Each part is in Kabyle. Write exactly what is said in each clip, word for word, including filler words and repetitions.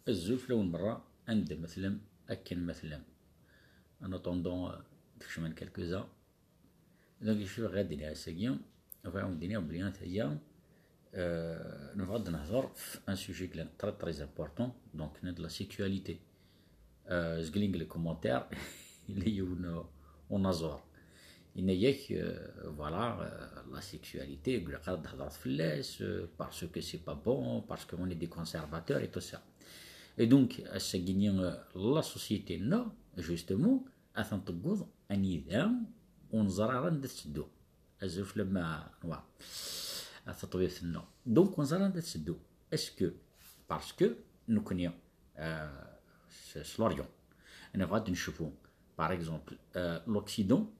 Azul fell-awen merra, anda ma tellam, akken ma tellam. En attendant, euh, d-kecmen quelques-uns. Donc, je vais regarder là, c'est bien. Enfin, on dirait bien, ça y est. Euh, nous va de un sujet qui est très, très important. Donc, de la sexualité. Euh, je glingue les commentaires. Il y a une, on a zor. Il y a que, euh, voilà, euh, la sexualité, il y a des, euh, parce que c'est pas bon, parce qu'on est des conservateurs et tout ça. Et donc, à ce qui, euh, la société, non, justement, à un anida ur neẓri ara anda tetteddu. Azul fell-am a Anwar. A taṭbibt-nneɣ. Donc, ur neẓri ara anda tetteddu. Est-ce que, parce que, nekkni, euh, s, s l'Orient, nebɣa ad ncfu, par exemple, euh, l'Occident,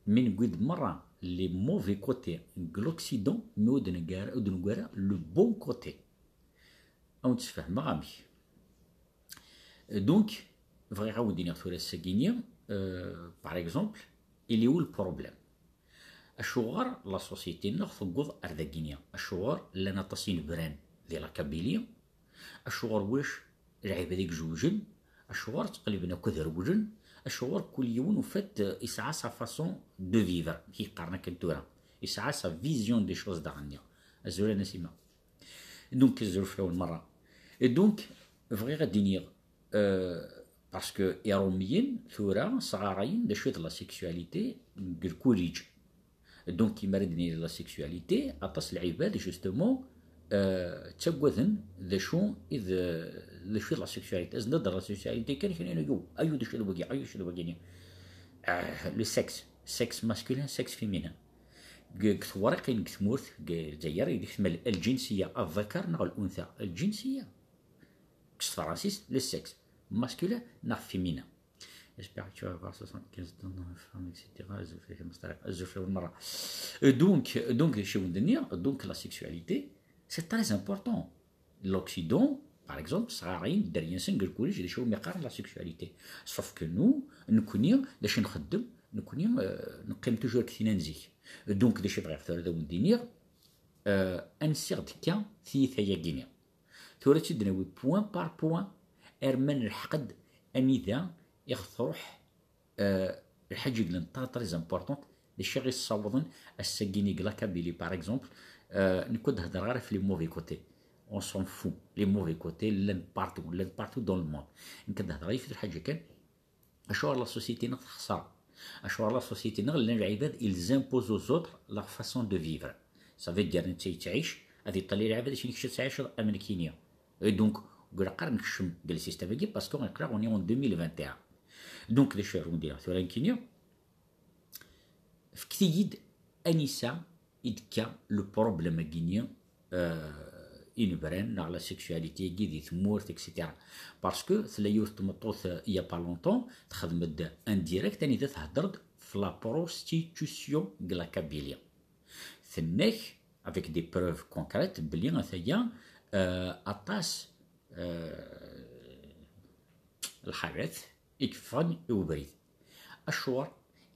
mi newwi-d merra les mauvais côtés n l'Occident, mi ur d-neggar, ur d-neggar le bon côté. Ad wen-d-sfehmeɣ amek. Donc, bɣiɣ ad wen-d-iniɣ tura ass-agi-nni, euh, par exemple, il est où le problème? Acuɣer la société-nneɣ tewweḍ ar dagi-nni? Acuɣer llan aṭas inebran di la Kabylie? Acuɣer ulac lɛibad i izewǧen? Acuɣer ttqelliben akk ad rewlen? Acuɣer kul yiwen, au fait, yesɛa sa façon de vivre, mi qqaren akken tura, yesɛa sa vision des choses daɣen-nni? Azul a Nasima. Donc, azul fell-awen merra. Et donc, bɣiɣ ad d-iniɣ, euh, parce que Iṛumiyen tura sɣarayen d acu d la sexualité deg lkulij. Donc, imi ara d-nini la sexualité, aṭas n lɛibad, justement, euh, ttaggaden d acu i d, d acu i d la sexualité. Azen-d la sexualité kan, kra, ayu, ayu d acu d wagi, ayu d acu d wagi-nni. Ah, le sexe, sexe masculin, sexe féminin. Deg, deg tewriqin, deg tmurt, deg Lezzayer, deg tmal, الجنسية, الذكر neɣ الأنثى, الجنسية. Deg tefransist, le sexe, masculin neɣ féminin. J'espère que tu vas avoir soixante-quinze ans dans la femme, et cetera. Azul fell-ak a Mass Ṭariq, azul fell-awen merra. Euh, donc, donc, d acu i wen-d-nniɣ, donc la sexualité, c'est très important. L'Occident, par exemple, sɣarayen dderya-nsen deg lkulij d acu umi qqaren la sexualité. Sauf que nous, nekkni, d acu nxeddem, nekkni, euh, neqqim toujours deg tina n zik. Donc, d acu i bɣiɣ tura ad wen-d-iniɣ, euh, ansi ɣ-d-tekka tiyita-agi-nni. Tura ad tt-id-nawi point par point, arma nelḥeq-d anida i ɣ-truḥ, euh, lḥaǧa i yellan très, très importante, d acu i ɣ-yessawḍen ass-agi-nni deg la Kabylie, par exemple, euh, nekk ur d-heddreɣ ara ɣef les mauvais côtés. On s'en fout. Les mauvais côtés llan partout, llan partout dans le monde. Nekk ad d-heddreɣ yiwet lḥaǧa kan, acuɣer la société-nneɣ texṣer? Acuɣer la société-nneɣ llan lɛibad, ils imposent aux autres leur façon de vivre? Ça veut dire, netta yettɛic, ad yeṭṭali lɛibad, acu nekk ad ttɛiceḍ am nekkini. Et donc, deg laqar nekcem deg le système-agi, parce que aql-aɣ on est en deux mille vingt et un. Donc, d acu ara wen-d-iniɣ tura nekkini? Fket-iyi-d anisa i d-yekka le problème-agi-nni, euh, inebran neɣ la sexualité-agi di tmurt, et cetera. Parce que tella yiwet n tmeṭṭut, euh, il y a pas longtemps, texdem-d un direct anida thedder-d f la prostitution deg la Kabylie. Tenna-k, avec des preuves concrètes, belli ataya, euh, aṭas, euh, lḥalat i yeffɣen i ubrid. Acuɣer?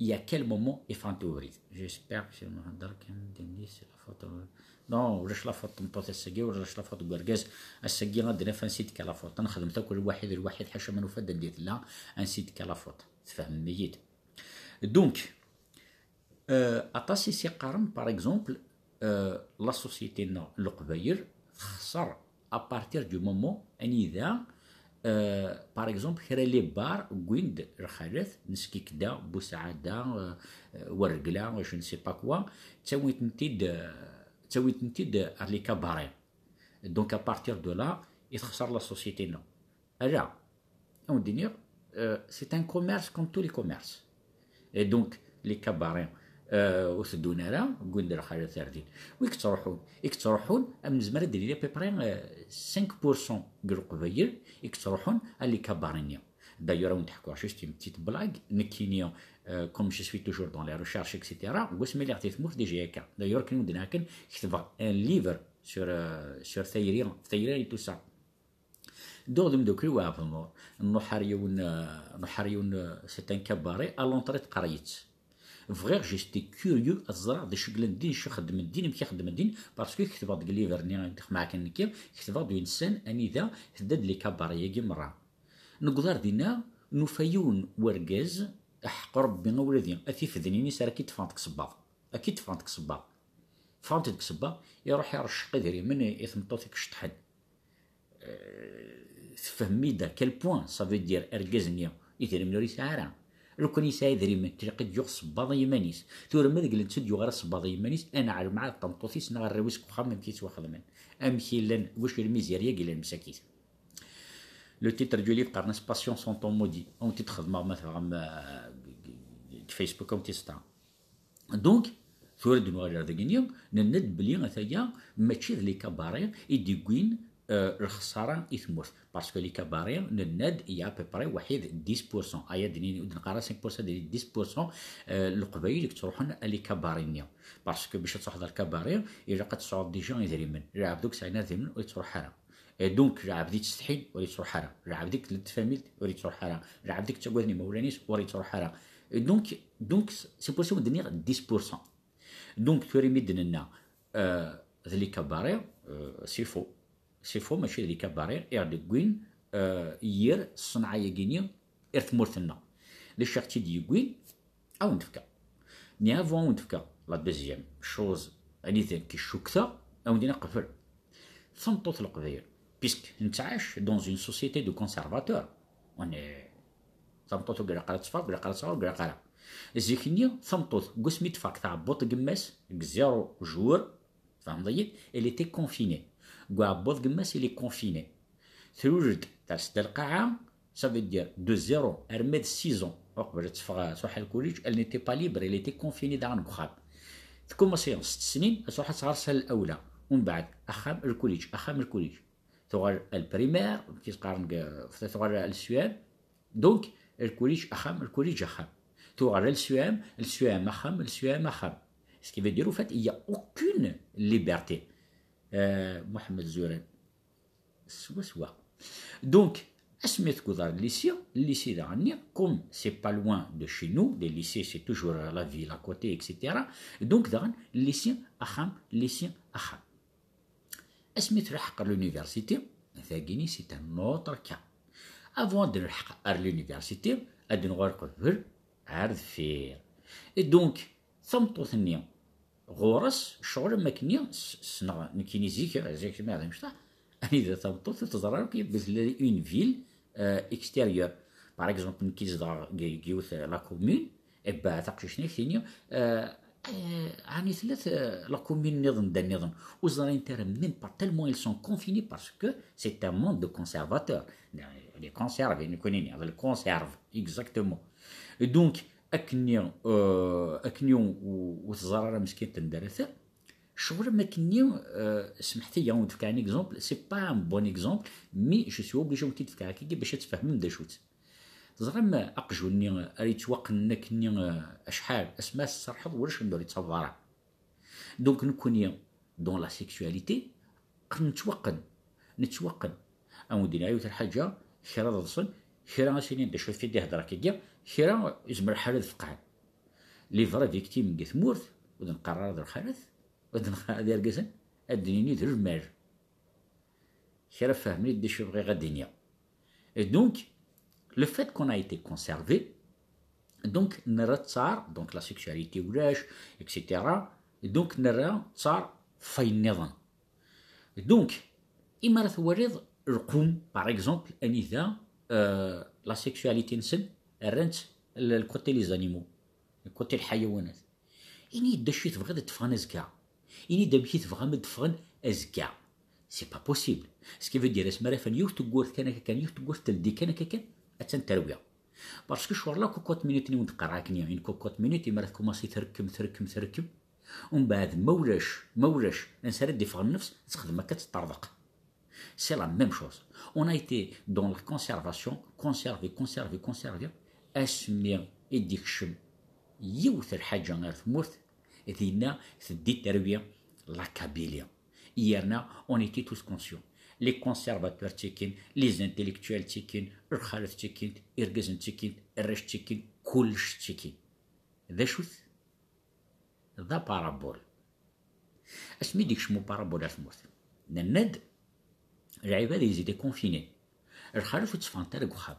Il y a quel moment i ffɣent i ubrid? J'espère que c'est le moment. Dark and Dennis, c'est la faute. Non, ulac la faute n tmeṭṭut ass-agi, ulac la faute n urgaz. Ass-agi ad naf ansi d-tekka la faute. Nexdem-t akk lwaḥid, lwaḥid, ḥaca ma nufa-d anda i tella, ansi d-tekka la faute. Tfehmem-iyi-d. Donc, euh, aṭas i s-iqqaren, par exemple, euh, la société-nneɣ n Leqbayel texṣer à partir du moment anida, euh, par exemple, kra les bars wwin-d lxalat n Skikda, Busaɛada, euh, euh, Wergla, je ne sais pas quoi, ttawin-tent-id, euh, ttawin-tent-id ar les cabarets. Donc, à partir de là, i texṣer la société-nneɣ. Ala, ad wen-d-iniɣ, euh, c'est un commerce comme tous les commerces. Et donc, les cabarets, euh, ur teddun ara, wwin-d lxalat ar din. Wi yettruḥun? I yettruḥun, am nezmer ad d-nini à peu près, euh, cinq pour cent deg Leqbayel i yettruḥun à les cabarets-nni. D'ailleurs, ad wen-d-ḥkuɣ juste une petite blague, nekkini, euh, comme je suis toujours dans les recherches, et cetera, deg wasmi lliɣ di tmurt déjà akka. D'ailleurs, akken wen-d-nniɣ akken, ketbeɣ un livre sur, euh, sur tayri, tayri et tout ça. Dduɣ d umeddakel-iw Ɛebdennur, nruḥ ar yiwen, euh, nruḥ ar yiwen, euh, c'est un cabaret à l'entrée de Qeryyet. Bɣiɣ juste curieux ad ẓreɣ d acu i yellan din, acu xeddmen din, amek i xeddmen din, parce que ketbeɣ deg livre-nni i d-xemɛeɣ kan nekki, ketbeɣ-d une scène anida tedda-d les cabarets-agi merra. Newweḍ ar dinna, nufa yiwen wergaz, aḥeqq Rebbi a wladi, a tifednin-is ara k-id-ffɣent deg sebbaḍ, a k-id-ffɣent deg sebbaḍ. Ffɣent deg sebbaḍ, iruḥ iṛecceq idrimen i tmeṭṭut i iceṭṭḥen. Tfehmem-id à quel point ça veut dire argaz-nni idrimen ur yesɛi ara. Lukan yesɛa idrimen, tilaq i d-yuɣ sebbaḍ i yiman-is. Tura ma deg lent ur d-yuɣ ara sebbaḍ i yiman-is, ad neɛlem ɛad tameṭṭut-is neɣ arraw-is deg uxxam amek i ttwaxedmen. Amek i llan, wacu lmizirya i yellan msakit. Le titre du livre qqaren-as Patience en temps maudit. Ad wen-t-id-xedmeɣ ma tebɣam, euh, deg Facebook ad wen-t-id-sṭerḍeɣ. Donc, tura d-nuɣal ar dagi-nni, nenna-d belli ataya mačči d les cabarets i d-yewwin, euh, lexsara i tmurt. Parce que les cabarets, nenna-d, il y a à peu près waḥid dix pour cent. Aya d-nini, ur d-neqqar ara cinq pour cent, d-nini dix pour cent, euh, Leqbayel i yettruḥun à les cabarets-nni. Parce que bac ad truḥeḍ ar cabaret, ilaq ad tesɛuḍ déjà idrimen. Lɛebd ur yesɛin ara idrimen ur yettruḥ ara. Et donc, lɛebd yettsetḥin ur yettruḥ ara. Lɛebd i yellan d tfamilt ur yettruḥ ara. Lɛebd i yettaggaden imawlan-is ur yettruḥ ara. Et donc, donc, c'est pour ça i d-nniɣ dix pour cent. Donc, tura mi d-nenna, euh, d les cabarets, euh, c'est faux. C'est faux, mačči d les cabarets i ɣ-d-yewwin, euh, yir ṣṣenɛa-agi-nni ar tmurt-nneɣ. D acu i ɣ-tt-id-yewwin? A wen-d-fkeɣ. Mais avant a wen-d-fkeɣ la deuxième chose, anida nekk i cukkteɣ, a wen-d-iniɣ qbel. Tameṭṭut n Leqbayel, puisque nettɛac dans une société de conservateurs. On est, tameṭṭut ur ilaq ara ad teffeɣ, ur ilaq ara ad teffeɣ, ur ilaq ara. Zik-nni, tameṭṭut, deg wasmi d-teffeɣ deg tɛebbuḍt n yemma-s, deg zéro jour, tfehmeḍ-iyi, elle était confinée. Deg uɛebbuḍ n yemma-s, elle est confinée. Trul-d, ters-d lqaɛa, ça veut dire de zéro arma d six ans, uqbel ad teffeɣ truḥ ar lkuliǧ, elle n'était pas libre, elle était confinée daɣen deg uxxam. Tkumaṣi sett snin, ad truḥ ad tɣer salle awla. Umbeɛd, axxam, lkuliǧ, axxam, lkuliǧ. Tuɣal à le primaire, amek i s-qqaren deg, tuɣal à le C E M. Donc, lkuliǧ, axxam, lkuliǧ, axxam. Tuɣal à le C E M, le C E M, axxam, le C E M, axxam. Ce qui veut dire, au fait, il y a aucune liberté. Euh, Mohamed Zouran. Swaswa. Donc, asmi tewweḍ ar lycée, lycée daɣen-nni, comme c'est pas loin de chez nous, les lycées, c'est toujours la ville à côté, et cetera. Donc, daɣen, lycée, axxam, lycée, axxam. Asmi tlaḥeq l'université, tagini, c'est un autre cas. Avant ad nlḥeq ar l'université, ad nuɣal qbel ar deffir. Et donc, tameṭṭut-nni, ɣur-s ccɣel am wakken-nni, s-, ssneɣ nekkini zik, zik mi ɛad imecṭaḥ, anida tameṭṭut ur teẓra ara akk yebbi tella une ville, euh, extérieure. Par exemple, nekki zedɣeɣ deg, deg yiwet, euh, la commune, et ben, taqcict-nni ad k-tini, euh, euh, ɛni tella t-, la commune nniḍen da nniḍen, ur ẓrint ara même pas, tellement ils sont confinés parce que c'est un monde de conservateurs. Les conserves, nekkini, d lkonserve, exactement. Et donc, akken-nni, euh, akken-nni ur, ur teẓra ara meskint anda ara terr. Ccɣel am wakken-nni, euh, smeḥt-iyi, ad wen-d-fkeɣ un exemple, c'est pas un bon exemple, mais je suis obligé ad wen-t-id-fkeɣ akkagi bac ad tfehmem d acu-tt. Teẓram aqjun-nni ara yettwaqqnen akkenni, euh, acḥal, asmi ara s-tserrḥeḍ ulac anda ur yettaweḍ ara. Donc nekkni, dans la sexualité, nettwaqqen, nettwaqqen. Ad wen-d-iniɣ yiwet lḥaǧa, kra ad ḍsen, kra ad s-inin d acu i d-ihedder akkagi, kra izmer lḥal ad feqɛen. Les vraies victimes deg tmurt, ur d-neqqar ara d lxalat, ur d-neqqar ara d irgazen, ad d-nini d lmal. Kra fehmen-it d acu bɣiɣ ad d-iniɣ. Et donc, le fait qu'on a été conservé, donc, nerra ttar, donc la sexualité ulac, et cetera. Donc, nerra ttar f wayen nniḍen. Donc, imi ara twaliḍ lqum, par exemple, anida, euh, la sexualité-nsen, rran-tt le, le côté les animaux, le côté lḥayawanat. Ini-d d acu i tebɣiḍ ad d-ffɣen azekka. Ini-d amek i tebɣam ad d-ffɣen azekka. C'est pas possible. Ce qui veut dire, asmi ara ffɣen yiwet tewwurt kan akka kan, yiwet tewwurt teldi kan akka kan, attan terwi. Parce que ccɣel la cocotte minute-nni wen-d-qqareɣ akken, une cocotte minute, imi ara tkumaṣi trekkem, trekkem, trekkem. Umbeɛd, ma ulac, ma ulac, ansa ara d-iffeɣ nnefs, ad texdem akka, ad teṭṭerḍeq. C'est la même chose. On a été dans la conservation, conservé, conservé, conservé, asmi i d-ikcem yiwet lḥaǧa ar tmurt, dinna teddi terwi la Kabylie. Yerna, on était tous conscients. Les conservateurs ttikin, les intellectuels ttikin, lxalat ttikin, irgazen ttikin, arrac ttikin, kullec ttikin. D acu-t? d aparabul. Asmi d-ikcem uparabul ar tmurt, nenna-d lɛibad yezdi konfini, lxalat ur tteffɣent ara deg uxxam.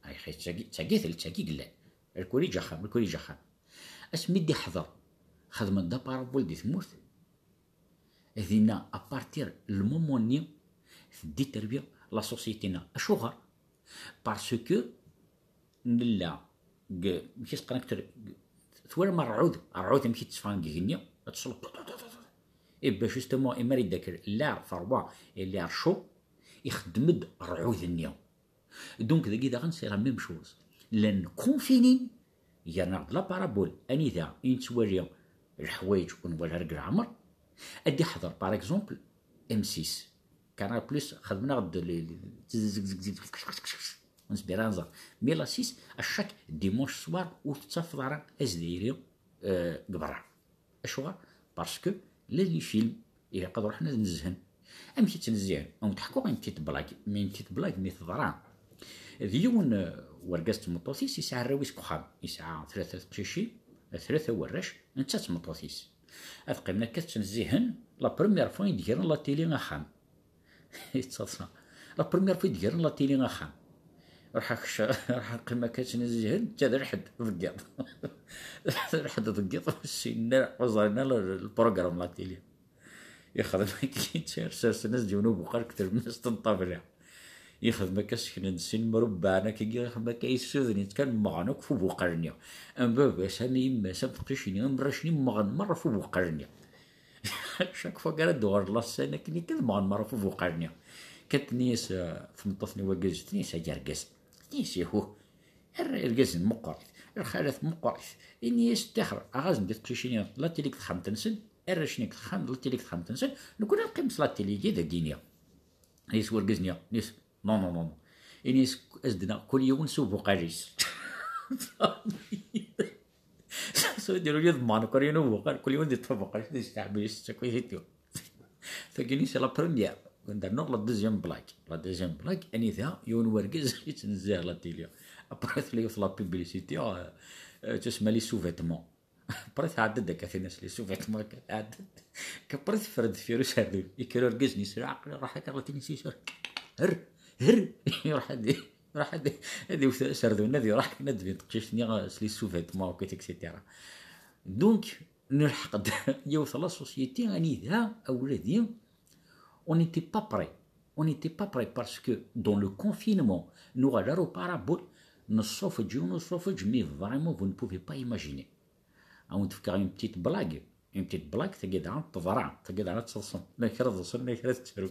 Ay xi, d tagi, d tagi, d tagi yellan. Lkul iǧ axxam, lkul iǧ axxam. Asmi d-iḥḍer, xedmen-d aparabul di tmurt. Dinna, à partir le moment-nni, teddi terbi la société-nneɣ. Acuɣer? Parce que nella deg, amek i s-qqaren, deg, twalam ṛṛɛud, ṛṛɛud amek i d-tteffɣen deg igenni, ad tesleḍ. Et ben justement, imi ara d-ikker l'air froid et l'air chaud, ixeddem-d ṛṛɛud-nni. Donc, dagi daɣen, c'est la même chose. Llan konfinin, yerna d la parabole, anida i nettwali leḥwayeǧ ur nwala ara deg leɛmer. Ad d-iḥḍer, par exemple, M six. Canal Plus, xedmen-aɣ-d les, les, tzegzegzeg, ur nezmir ara nẓer. Mais la six, à chaque dimanche soir, ur tettafeḍ ara Azzayri, euh, deg berra. Acuɣer? Parce que llan les films, ilaq ad ruḥen ad nezhen. Amek i ttnezzihen? Ad wen-d-ḥkuɣ une petite blague, mais une petite blague mi teḍra. D yiwen, euh, wergaz d tmeṭṭut-is, yesɛa arraw-is deg uxxam. Yesɛa tlata teqcicin, tlata warrac, netta d tmeṭṭut-is. Ad qqimen akka ttnezzihen, la première fois i d-gren la télé axxam. Yettaḍsa. La première fois i d-gren la télé axxam. Ruḥ akc-, ruḥ qqim akka ttnezzihen, netta d lḥedd deg yiḍ. D lḥedd deg yiḍ, ur ssinen ara, ur ẓrin ara le, le programme la télé. Yexdem akka, sersen-as-d yiwen ubuqal deg tlemmast n ṭṭabla. Yexdem akka, seknen-d sin mrubbɛen akkagi, yexdem akka, yessuden-itt kan, mmɣen akk f ubuqal-nni. Am baba-s, am yemma-s, am teqcicin-nni, am warrac-nni, mmɣen merra f ubuqal-nni. Chaque fois ara d-uɣalen la scène akken akka, mmɣen merra f ubuqal-nni. Kan tenna-yas, eh, tmeṭṭut-nni n wergaz, tenna-yas: "Ay argaz." Tenna-yas: "Ihuh, ar irgazen meqqrit, lxalat meqqrit." Ini-as: "Ṭixer, aɣazen di teqcicin-nni la télé deg texxamt-nsen, arrac-nni deg texxamt, la télé deg texxamt-nsen, nekkni ad neqqim s la télé-agi dagi-nni." Ini-as wergaz-nni, ini-as: "Non, non, non, non." Ini-as: "As-d-naɣ kul yiwen s ubuqal-is." Sɛu dir ul yid-neɣ, nekkni inu buqal, kul yiwen di ṭṭabuqal, di steɛbi, s tsakwit. Tagi-nni, c'est la première. Nernu la deuxième blague. La deuxième blague, anida yiwen wergaz yettnezzih la télé. Après, tella yiwet la publicité, euh, euh, tusma les sous-vêtements. Après, tɛedda-d akka tin-is les sous-vêtements, akka tɛedda-d. Après, teffer-d deffir userdun. Yekker urgaz-nni s leɛqel, iruḥ akka ɣer tin-is, yesser. Her, her, iruḥ ad, iruḥ ad, ad iwet aserdun, ad iruḥ akken ad d-tbin teqcict-nni s les sous-vêtements, akkit, et cetera. Donc, nelḥeq-d yiwet la société anida, a wladi, on n'était pas prêt. On n'était pas prêt parce que dans le confinement, nuɣal ar uparabol, nessufeǧ yiwen usufeǧ, mais vraiment, vous ne pouvez pas imaginer. À wen-d-fkeɣ une petite blague. Une petite blague, tagi daɣen teḍra, tagi daɣen ad teḍsem. Ma kra ḍsen, ma kra tettrem.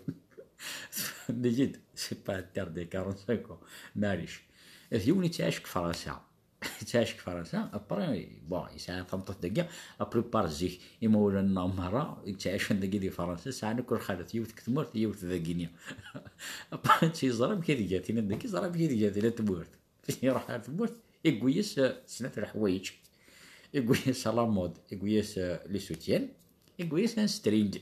Tfehmem-iyi-d, c'est pas interdit, quarante-cinq ans. Maɛlic. D yiwen yettɛic deg Fransa. Yettɛic deg Fransa, après, bon, yesɛa tameṭṭut dagi, la plupart zik, imawlan-nneɣ merra, yettɛicen dagi di Fransa, sɛan akk lxalat, yiwet deg tmurt, yiwet dagini. Après, yeẓra amek i tga tin dagi, yeẓra amek i tga tin n tmurt. Iruḥ ar tmurt, yewwi-yas, eh, snat leḥwayeǧ. Yewwi-yas à la mode, yewwi-yas, eh, les soutiens, yewwi-yas un string.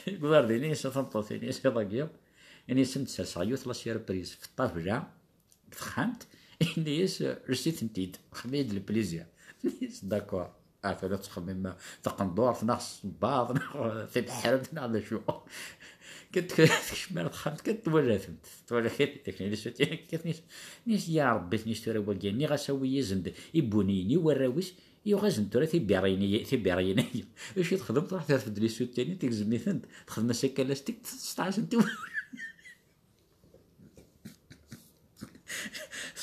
Yewweḍ ar din, ini-as a tameṭṭut, ini-as iḍ-agi, ini-as ad d-serseɣ yiwet la surprise f ṭṭabla, deg texxamt, ini-as, eh, lset-tent-id, xdem-iyi-d le plaisir. Ini-as d'accord. Atan ad txemmem taqendurt, neɣ ṣṣebbaḍ, neɣ tibeḥrirt, neɣ d acu. Kan tek-, tekcem ar texxamt, kan twala-tent. Twala kan tekni les soutiens, kan nis, nis, ya Rebbi, nis tura wagi, nniɣ-as awi-yasen-d ibuniyen i warraw-is, yuɣ-asen tura tibiriyin-, tibiriyin-agi. D acu i texdem? Truḥ terfed les soutiens, tegzem-itent, texdem-as akka lastik, tesṭeɛsen-t i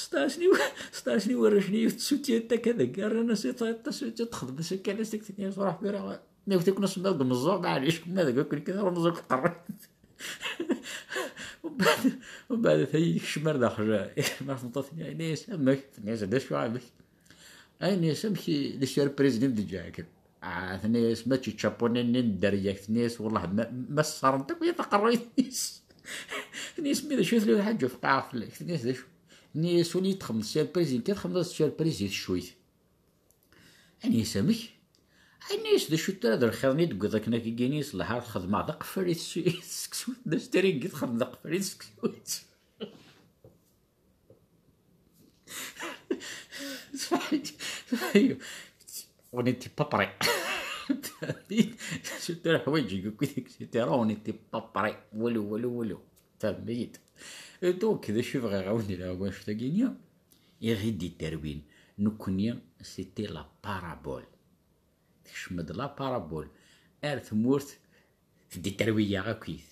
Sṭaɛsen i wa-, sṭaɛsen i warrac-nni yiwet tsutyant akka deg, rran-as i ta-, tasutyant, texdem-as akka lastik, tenna-yas: "Ruḥ tura, ma ktiken asemmiḍ deg umeẓẓuɣ, maɛlic, ma deg akk nekk d ameẓẓuɣ qerrent." Umbeɛd, umbeɛd atan yekcem ar daxel, ma tmeṭṭut-nni, yenna-yas: "Amek?" Tenna-yas: "D acu amek?" Yenna-yas: "Amek i, d acu ara président de Jack?" Ah, tenna-yas: "Mačči d čapuni-nni n dderya-k." Tenna-yas: "Wellah, ma, ma ssarent akk ya taqerruyt-is." Tenna-yas: "Mi d acu tella lḥaǧa ufqaɛeɣ fell-ak?" Tenna-yas: "D acu?" Tenna-yas: "Ur iyi-d-txedmeḍ surprise nekk, ad txedmeḍ surprise i teccuyt." Yenna-yas: "Amek?" Yenna-yas: "D acu tura d lxiḍ-nni d-tewwiḍ akken akka?" Yenna-yas: "Lhar xedmeɣ d aqeffal i tessu-, i tseksut, d astring i txedmeḍ d aqeffal i tseksut." On n'était pas prêt. Surtout leḥwayeǧ-agi akk, et cetera, on n'était pas prêt. Walu, walu, walu. Tfehmem-iyi-d? Donc, d acu i bɣiɣ ad wen-iniɣ, wanect-agi-nni i ɣ-id-iterwin nekkni, c'était la parabole. Tekcem-d la parabole ar tmurt, tediterwi-yaɣ akkit.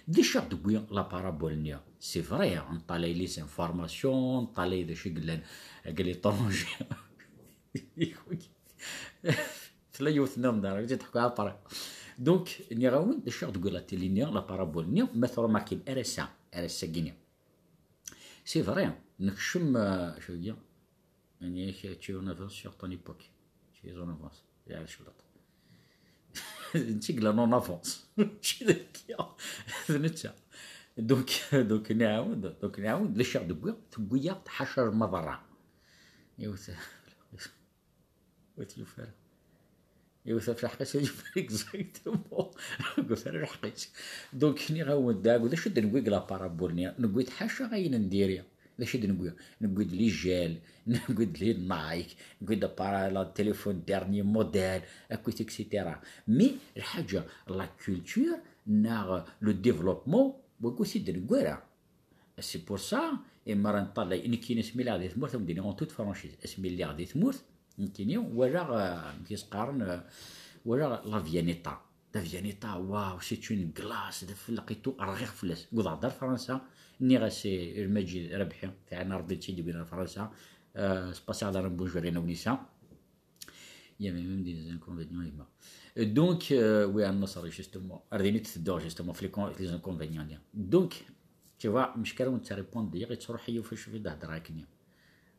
D acu i ɣ-d-tewwi la parabole-nni? C'est vrai, neṭṭalay les informations, neṭṭalay d acu i yellan deg l'étranger. Tella yiwet nniḍen ara tt-id-ḥkuɣ après. Donc, nniɣ-awen d acu i ɣ-d-tewwi la télé-nni, la parabole-nni, ma tṛumarkim ar ass-a, ar ass-agi-nni. C'est vrai, nekcem, euh, je veux dire, tu es en avance sur ton époque. Tu es en avance. Yeɛrec cwiṭ. Netta i yellan en avance. Mačči d nekk. D netta. Donc, donc nɛawed, donc nɛawed, d acu i ɣ-d-tewwi? Tewwi-yaɣ-d ḥaca lmaḍerra. Yiwet, ur t-yufi ara. Yiwet ɣef lḥeqq-is, ur t-yufi ara exactement. Ur t-yufi ara lḥeqq-is. Donc, nniɣ-awen-d, d acu i d-newwi deg la parabole-nni? Newwi-d ḥaca ayen n diri. D acu i d-newwi? Newwi-d les gels, newwi-d les Nike, newwi-d appareil, la téléphone dernier modèle, akkit, et cetera. Mais lḥaǧa, la culture, neɣ le développement, wagi ur t-id-newwi ara. C'est pour ça, imi ara neṭṭalay, nekkini asmi lliɣ di tmurt, ad wen-d-iniɣ en toute franchise, asmi lliɣ di tmurt, nekkini walaɣ, euh, amek i s-qqaren, euh, walaɣ la Viennetta. La Viennetta, waw, c'est une glace, d afelleq et tout, rɣiɣ fell-as. Wwḍeɣ-d ar Fransa, nniɣ-as i Lmajid Rabḥi, fiɛen Rebbi tt-id-iwin ar Fransa, euh, spaṣiɣ-d un bonjour i Nawni Sa. Il y a même des inconvénients, yemma. Euh, donc, euh, oui, Annaṣer, justement. Ar din i d-tedduɣ, justement, ɣef les con-, les inconvénients-nni. Donc, tu vois, mec, quand tu réponds, dire, yettruḥ-iyi ɣef acu i d-hedreɣ akken.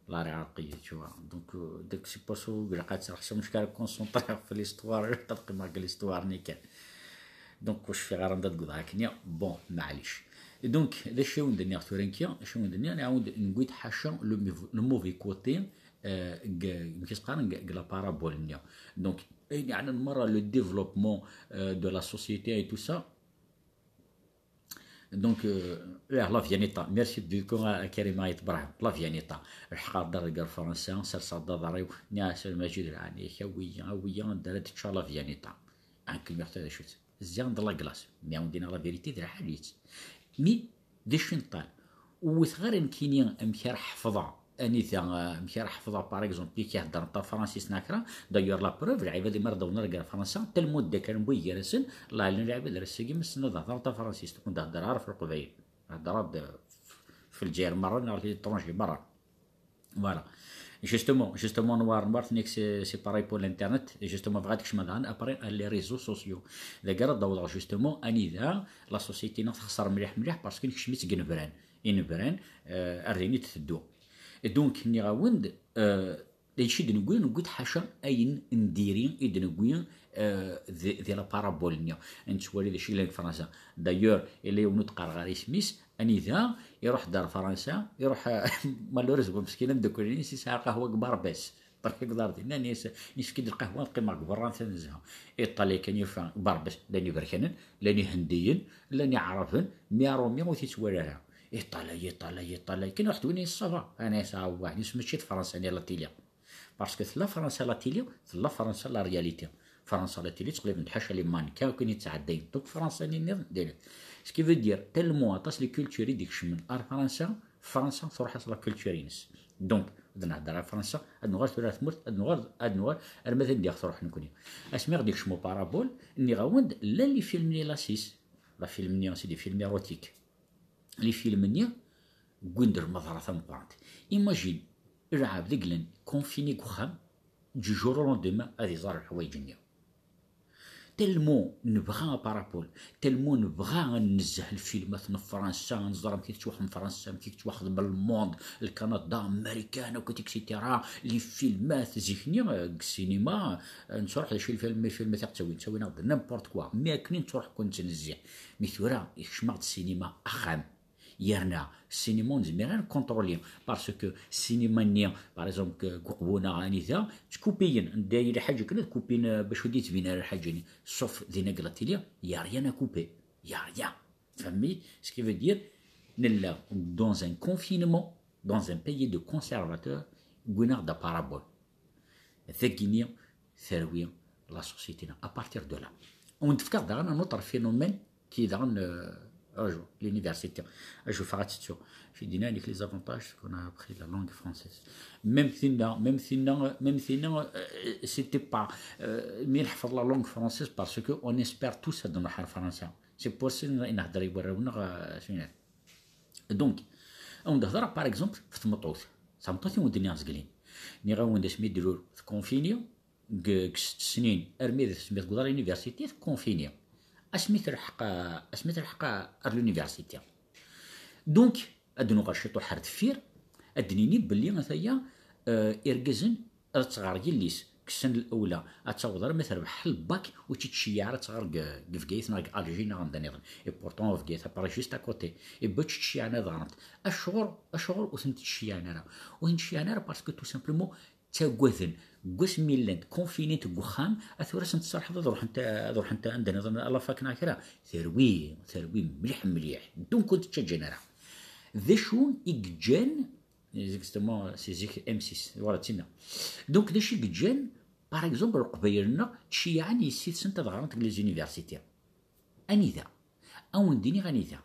La réalité, tu vois. Donc, euh, donc, c'est pour ça que je regarde ça, je me suis concentré sur l'histoire, je regarde l'histoire, nickel. Donc, ur cfiɣ ara anda d-wwḍeɣ akken. Bon, maɛlic. Donc, d acu i wen-d-nniɣ tura nekki? Acu i wen-d-nniɣ? Nɛawed newwi-d ḥaca le mov-, le mauvais côté, euh, deg, amek i s-qqaren, deg, deg la parabole-nni. Donc, ayen yeɛnan merra le développement, euh, de la société et tout ça. Donc, euh, eh, la Viennetta. Merci beaucoup à Karima Ayt Brahim. La Viennetta. Lḥeqɣ-d ar Fransa, serseɣ-d aḍar-iw, nniɣ-as a Lmajid, lɛan-ik, awi-yi, awi-yi, anda ara d-ččeɣ la Viennetta. Ɛni kelmeɣ-t d acu-tt? Ziɣen d la glace. Mi awen-d-iniɣ la vérité, d lḥal-itt. Mi d acu i neṭṭal? Ur wwteɣ ara nekkini amek ara ḥefḍeɣ anida, eh, amek ara ḥefḍeɣ, par exemple, i k-iheddren tafransist neɣ kra. D'ailleurs, la preuve, lɛibad mi ara d-awḍen ar gar Fransa, tellement d-akren n waygar-asen, Allah ɛlam lɛibad ar ass-agi ma ssnen ad heddren tafransist, ur d-heddreɣ ara ɣef Leqbayel. Heddreɣ-d f-, f Lezzayer merra neɣ l'étranger merra. Voilà. Justement, justement, Noir, Noir, c'est, c'est pareil pour l'internet. Et justement, bɣiɣ ad kecmeɣ daɣen, après, les réseaux sociaux. Dagi ara d-awḍeɣ, justement, anida la société-nneɣ texṣer mliḥ, mliḥ, parce que nekcem-itt deg inebran. Inebran, euh, ar din i d-teddu. Et donc, nniɣ-awen-d, euh, d acu i d-newwi? Newwi-d ḥaca ayen n diri i d-newwi, euh, di, di la parabole-nni. Nettwali d acu i yellan deg Fransa. D'ailleurs, yella yiwen ur d-qqareɣ ara isem-is, anida iruḥ-d ar Fransa, iruḥ, malheureusement, meskin ameddakel-ines yesɛa lqahwa deg Barbès. Terkiḍ ar dinna, nefk-id lqahwa, ad qqimeɣ deg berra, atan nezha. Iṭalay kan yufa Barbès, llan Iberkanen, llan Ihendiyen, llan Iɛraben, mi Aṛumi ur t-yettwali ara. Iṭalay, iṭalay, iṭalay, kan ruḥ d win yessava. Ana yesɛa wah, nis mačči d Fransa, ni la télé. Parce que tella Fransa la télé, tella Fransa la réalité. Fransa la télé, teqlibent ḥaca les mannequins, kan yettɛeddayen. Donc Fransa-nni nniḍen, diri. Ce qui veut dire, tellement aṭas les cultures i d-ikecmen ar Fransa, Fransa truḥ-as la culture-ines. Donc, ad nehder ar Fransa, ad nuɣal tura ar tmurt, ad nuɣal, ad nuɣal, arma d anda i ɣ-truḥ nekkni. Asmi ɣ-d-ikcem uparabol, nniɣ-awen-d, llan les films-nni la six, la film-nni, c'est des films érotiques. Les films-nni, wwin-d lmeḍra tameqqrant. Imagine, lɛebd i yellan confiné deg uxxam, du jour au lendemain, ad iẓer lḥwayeǧ-nni. Tellement nebɣa aparapol, tellement nebɣa ad nnezzeh lfilmat n Fransa, ad nẓer amek i tettwaxdem Fransa, amek i tettwaxdem le monde, le Canada, Marikan, akk, et cetera. Les filmat zik-nni, euh, deg ssinima, euh, nettruḥ d acu, lfilm, lfilmat i ɣ-ttawin, ttawin-aɣ-d n'importe quoi. Mi akken i nettruḥ kan nettnezzih. Mi tura, ikcem-aɣ-d ssinima axxam. Yerna, ssinima ur nezmir ara nkontroli, parce que ssinima-nni, par exemple, deg Uqbu neɣ anida, ttkupiyen, anda yella lḥaǧa kan ad kupin, euh, bac ur d-yettbin ara lḥaǧa-nni, sauf dinna deg la télé, y a rien à couper, y a rien. Tfehmem? Ce qui veut dire, nella dans un confinement, dans un pays de conservateurs, wwin-aɣ-d aparabol. Tagi-nni, terwi la société-nneɣ. À partir de là, on d-fkeɣ daɣen un autre phénomène qui est daɣen, euh, ajour, l'université. Ajour, fɣa tettu. J'ai dit, avec les avantages qu'on a appris la langue française. Même si non, même si non, même si non, euh, c'était pas, euh, mais la langue française parce que on espère tous être dans la France. C'est pour ça qu'on a de la Donc, on a par exemple, في تمطوت. تمطوت يوم الدنيا زقلين. نيغا وين داس ميدلول في كونفينيو. Deg ست snin armi d tesmiḍ deg uḍar université, tkunfini. Asmi telḥeq, asmi telḥeq ar l'université. Donc, ad nuɣal ciṭuḥ ar deffir, ad d-nini belli ataya, euh, irgazen ad tɣer yelli-s deg ssena lewla, ad taweḍ arma terbeḥ lbak, ur tt-tceyyeɛ ara ad tɣer deg, deg Bgayet neɣ deg Alger neɣ anda nniḍen. Et pourtant, Bgayet, après, juste à côté. Et ur tt-tceyyeɛ ara ad ɣrent. Acuɣer, acuɣer ur tent-ttceyyiɛen ara? Ur tent-ttceyyiɛen ara parce que tout simplement, ttagaden. Deg wasmi llant confinent deg uxxam, a tura sent-tserḥeḍ ad ruḥent, ad ruḥent anda nniḍen, à la fac neɣ kra. Terwi, terwi mliḥ, mliḥ. Donc, ur tent-ttaǧǧan ara. D acu i yeǧǧan, exactement, c'est zik M six, voilà, d tinna. Donc, d acu i yeǧǧan, par exemple, Leqbayel-nneɣ ttceyyiɛen yessi-tsent ad ɣrent deg les universités? Anida? Ad wen-d-iniɣ anida.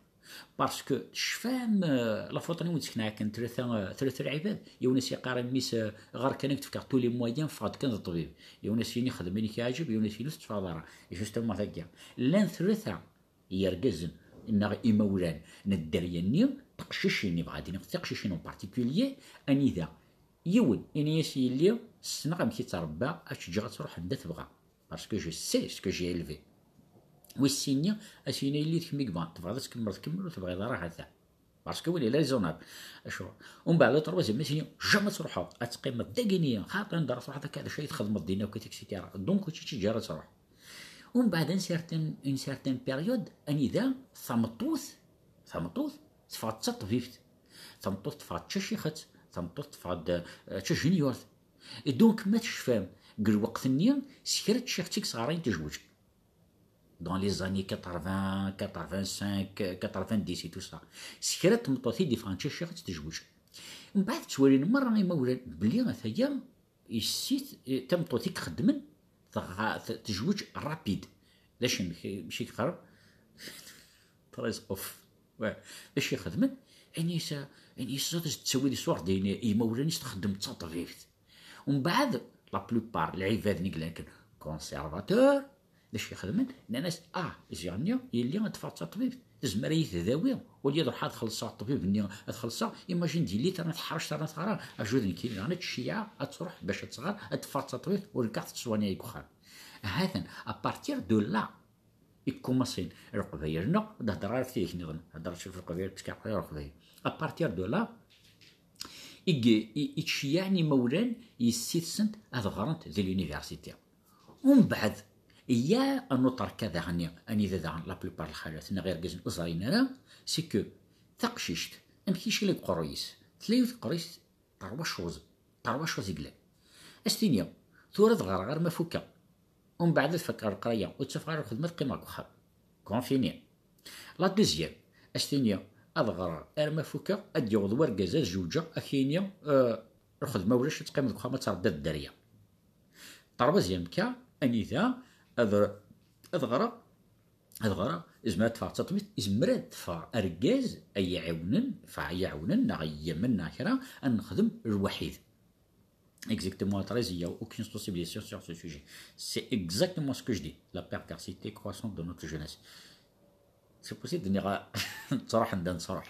Parce que tecfam, euh, la photo-nni wen-d-sekneɣ akken tlata, euh, tlata lɛibad, yiwen as-yeqqar i mmi-s, euh, ɣer kan ad k-d-fkeɣ tous les moyens, ffeɣ-d kan d ṭṭbib. Yiwen as-yini xdem ayen i k-yeɛǧeb, yiwen as-yini ur tetteffɣeḍ ara. Justement, tagi. Llan tlata yergazen neɣ imawlan n dderya-nni, teqcicin, yebɣa ad d-iniɣ tiqcicin en particulier, anida yiwen ini-as i yelli, ssneɣ amek i tt-rebbaɣ, ad tt-ǧǧeɣ ad truḥ anda tebɣa. Parce que je sais ce que j'ai élevé. Wis sin-nni, a s-yini yelli d kemm i yebɣan, tebɣiḍ ad tkemmleḍ, kemmel, ur tebɣiḍ ara, ha-t-a. Parce que win est raisonnable. Acuɣer? Umbeɛd, le troisième, a s-yini, jamais ad truḥeḍ, ad teqqimeḍ dagini, xaṭi anda ara truḥeḍ akka, d acu ay txedmeḍ din akk, et cetera. Donc, ur tt-teǧǧi ara ad truḥ. Umbeɛd, une certaine, une certaine période, anida tameṭṭut, tameṭṭut, teffeɣ d taṭbibt. Tameṭṭut teffeɣ d tacixet, tameṭṭut teffeɣ d, euh, d tajenyurt. Et donc, ma tecfam, deg lweqt-nni, s kra n tcixet i yesɣarayen tejweǧ. Dans les années quatre-vingts, quatre-vingt-cinq, quatre-vingt-dix et tout ça. S kra n tmeṭṭut i d-yeffɣen d tacixet tejweǧ. Mbeɛd ttwalin merra imawlan belli ataya yessit, eh, tameṭṭut i ixeddmen, tɣa-, t-, tejweǧ rapide. D acu amek, amek i yeqqar? Très off. Ouais. D acu i xedmen? Ayen yesa, ayen yesa, tettawil iṣur din, imawlan-is txeddem d taṭbibt. Umbeɛd, la plupart, lɛibad-nni yellan kan conservateur, d acu i xedmen? Nnan-as, ah, ziɣ-nni, yelli ad teffeɣ d taṭbibt, tezmer ad iyi-tdawi, au lieu ad ruḥeɣ ad xellṣeɣ ṭṭbib-nni, ad xellṣeɣ, imagine d yelli terna teḥrec, terna teɣra, ajud nekkini, daɣen ad tceyyeɛ, ad truḥ bac ad tɣer, ad teffeɣ d taṭbibt, ur nekk ad tettwani deg uxxam. Ha-t-an, à partir de là, i kkumaṣin Leqbayel, neɣ ad hedreɣ ara ɣef tidak nniḍen, hedreɣ ɣef Leqbayel, parce que après Leqbayel. À partir de là, i, i, i ttceyyiɛen imawlan yessi-tsent ad ɣrent di l'université. Umbeɛd, il y a un autre cas daɣen, anida daɣen la plupart lxalat neɣ irgazen ur ẓrin ara, c'est que taqcict, amek i yecla deg uqerruy-is? Tella yiwet uqerruy-is terwa ccuẓ, terwa ccuẓ i yellan. As-tini, tura ad ɣreɣ arma fukeɣ. Umbeɛd ad fakeɣ leqraya, ur ttafeɣ ara lxedma, ad qqimeɣ deg uxxam. Confiné. La deuxième, as-tini, ad ɣreɣ arma fukeɣ, ad d-yaweḍ wergaz, ad zewǧeɣ, ad k-yini, euh, lxedma ulac, ad teqqimeḍ deg uxxam, ad tṛebbiḍ dderya. Troisième cas, anida ad, ad ɣreɣ, ad ɣreɣ, izmer ad teffeɣ d taṭbibt, izmer ad teffeɣ argaz ay iɛiwnen, fa ay iɛiwnen, neɣ ay yemmen, neɣ kra, ad nexdem lwaḥid. Exactement, treize, il y a aucune sensibilisation sur ce sujet. C'est exactement ce que je dis, la perversité croissante de notre jeunesse. C'est possible de dire, ttruḥen da nettruḥ.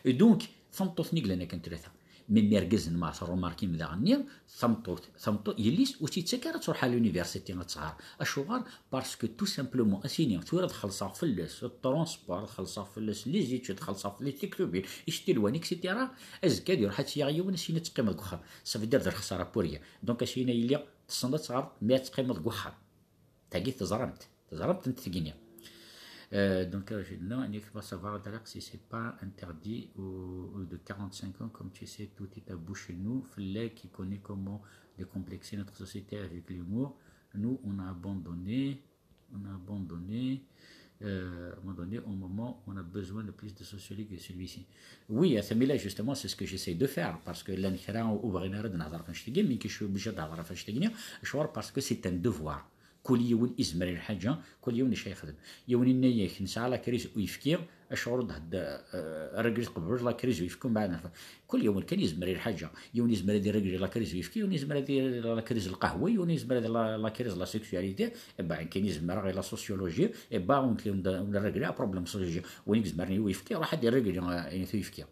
Et donc, tameṭṭut-nni yellan akken tlata. Même irgazen ma tṛumarkim daɣen-nni, tameṭṭut, tameṭṭut, yelli-s ur tt-yettak ara ad tṛuḥ à l'université ad tɣer. Acuɣer? Parce que tout simplement, a s-ini, tura ad xellṣeɣ fell-as, transport, ad xellṣeɣ fell-as les études, ad xellṣeɣ fell-as tiktubil, istilwan, et cetera. Azekka ad iṛuḥ ad tt-yaɣ yiwen, a s-yini ad teqqimeḍ deg uxxam. Ça veut dire d lexsara pour rien. Donc, a s-yini a yelli, tessneḍ ad teɣreḍ, mais ad teqqimeḍ deg uxxam. Tagi teẓramt, teẓramt-tent tgini. Euh, donc, euh, je- non, il faut savoir, Darek, si c'est pas interdit au, au de quarante-cinq ans, comme tu sais, tout est tabou chez nous. Fallait qui connaît comment décomplexer notre société avec l'humour. Nous, on a abandonné, on a abandonné. Euh, à un moment donné, au moment où on a besoin de plus de sociologues que celui-ci. Oui, à Samila, justement, c'est ce que j'essaie de faire, parce que llan kra ur bɣin ara ad nehḍer ɣef annect-agi, mais je suis obligé ad hedreɣ ɣef annect-agi, acuɣer? Parce que c'est un devoir. Kul yiwen izmer i lḥaǧa, kul yiwen acu yexdem. Yiwen yenna-yak, nesɛa la crise n uyefki, acuɣer ur d-thedder, euh, rregel tqebbel la crise n uyefki, mbeɛd nehḍer. Kul yiwen kan yezmer i lḥaǧa. Yiwen yezmer ad irregel la crise n uyefki, yiwen yezmer ad irregel la crise n lqahwa, yiwen yezmer ad la, la crise n la sexualité, eh ben, kan yezmer i la sociologie, eh ben, on, on, on règle un problème sociologique. Win yezmer i uyefki, ruḥ ad irregel, euh, i uyefki.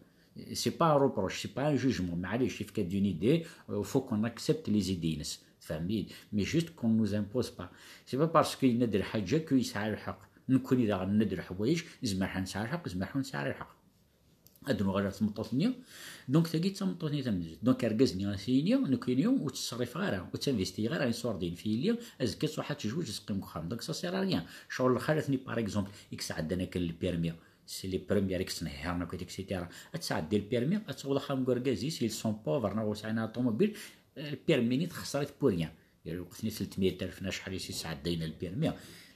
C'est pas un reproche, c'est pas un jugement. Maɛlic, yefka-d une idée, euh, faut qu'on accepte les idées-ines. Tfehmem-iyi-d? Mais juste qu'on nous impose pas. C'est pas parce que yenna-d lḥaǧa que yesɛa lḥeqq. Nekkni daɣen nenna-d leḥwayeǧ, nezmer ḥa nesɛa lḥeqq, nezmer ḥa nesɛa lḥeqq. Ad nuɣal ɣer tmeṭṭut-nni. Donc, tagi d tameṭṭut-nni tamenzut. Donc, argaz-nni a s-yini, nekkini ur ttṣerrifeɣ ara, ur ttinvestiyeɣ ara une sordine fi yelli, azekka ad truḥ ad tezweǧ, ad teqqim deg uxxam. Donc, ça sert à rien. Ccɣel lxalat-nni, par exemple, i yesɛeddan akken le permis, c'est les premières i yettnehhiren akk, et cetera. Ad tesɛeddi le permis, ad taweḍ axxam n urgaz-is, ils sont pauvres, neɣ ur sɛin ara ṭumubil, le permis-nni texṣer-it pour rien. Lweqt-nni telt meyya alef neɣ acḥal i s-yesɛeddayen le permis.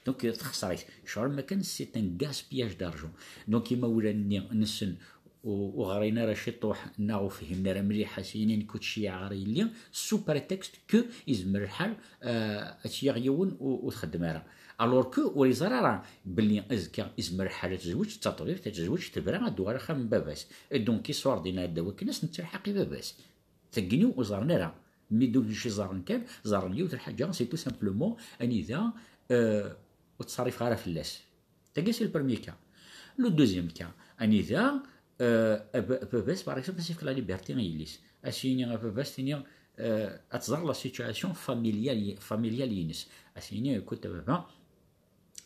Donc, texṣer-it. Ccɣel ma kan, c'est un gaspillage d'argent. Donc, imawlan-nni nsen ur, ur ɣrin ara ciṭuḥ neɣ ur fhimen ara mliḥ, a s-yini nekk ur ttceyyiɛeɣ ara yelli, sous prétexte que yezmer lḥal, euh, ad tt-yaɣ yiwen ur, ur txeddem ara. Alors que ur yeẓri ara belli azekka yezmer lḥal ad tezweǧ d taṭbibt, ad tezweǧ tebra ad d-tuɣal axxam n baba-s. Et donc, iṣurdiyen ɛeddaw akken ad s-nettelḥaq i baba-s. Tagini ur ẓerren ara. Mi d-ulac i ẓerren kan, ẓerren yiwet lḥaǧa, c'est tout simplement anida, euh, ur ttṣerrifeɣ ara fell-as. Tagi, c'est le premier cas. Le deuxième cas, anida, euh, ab-, baba-s, par exemple, as-yefk la liberté i yelli-s. A s-yini a baba-s, tini, euh, ad tẓer la situation familiale, familiale-ines. A s-yini, écoute, a baba,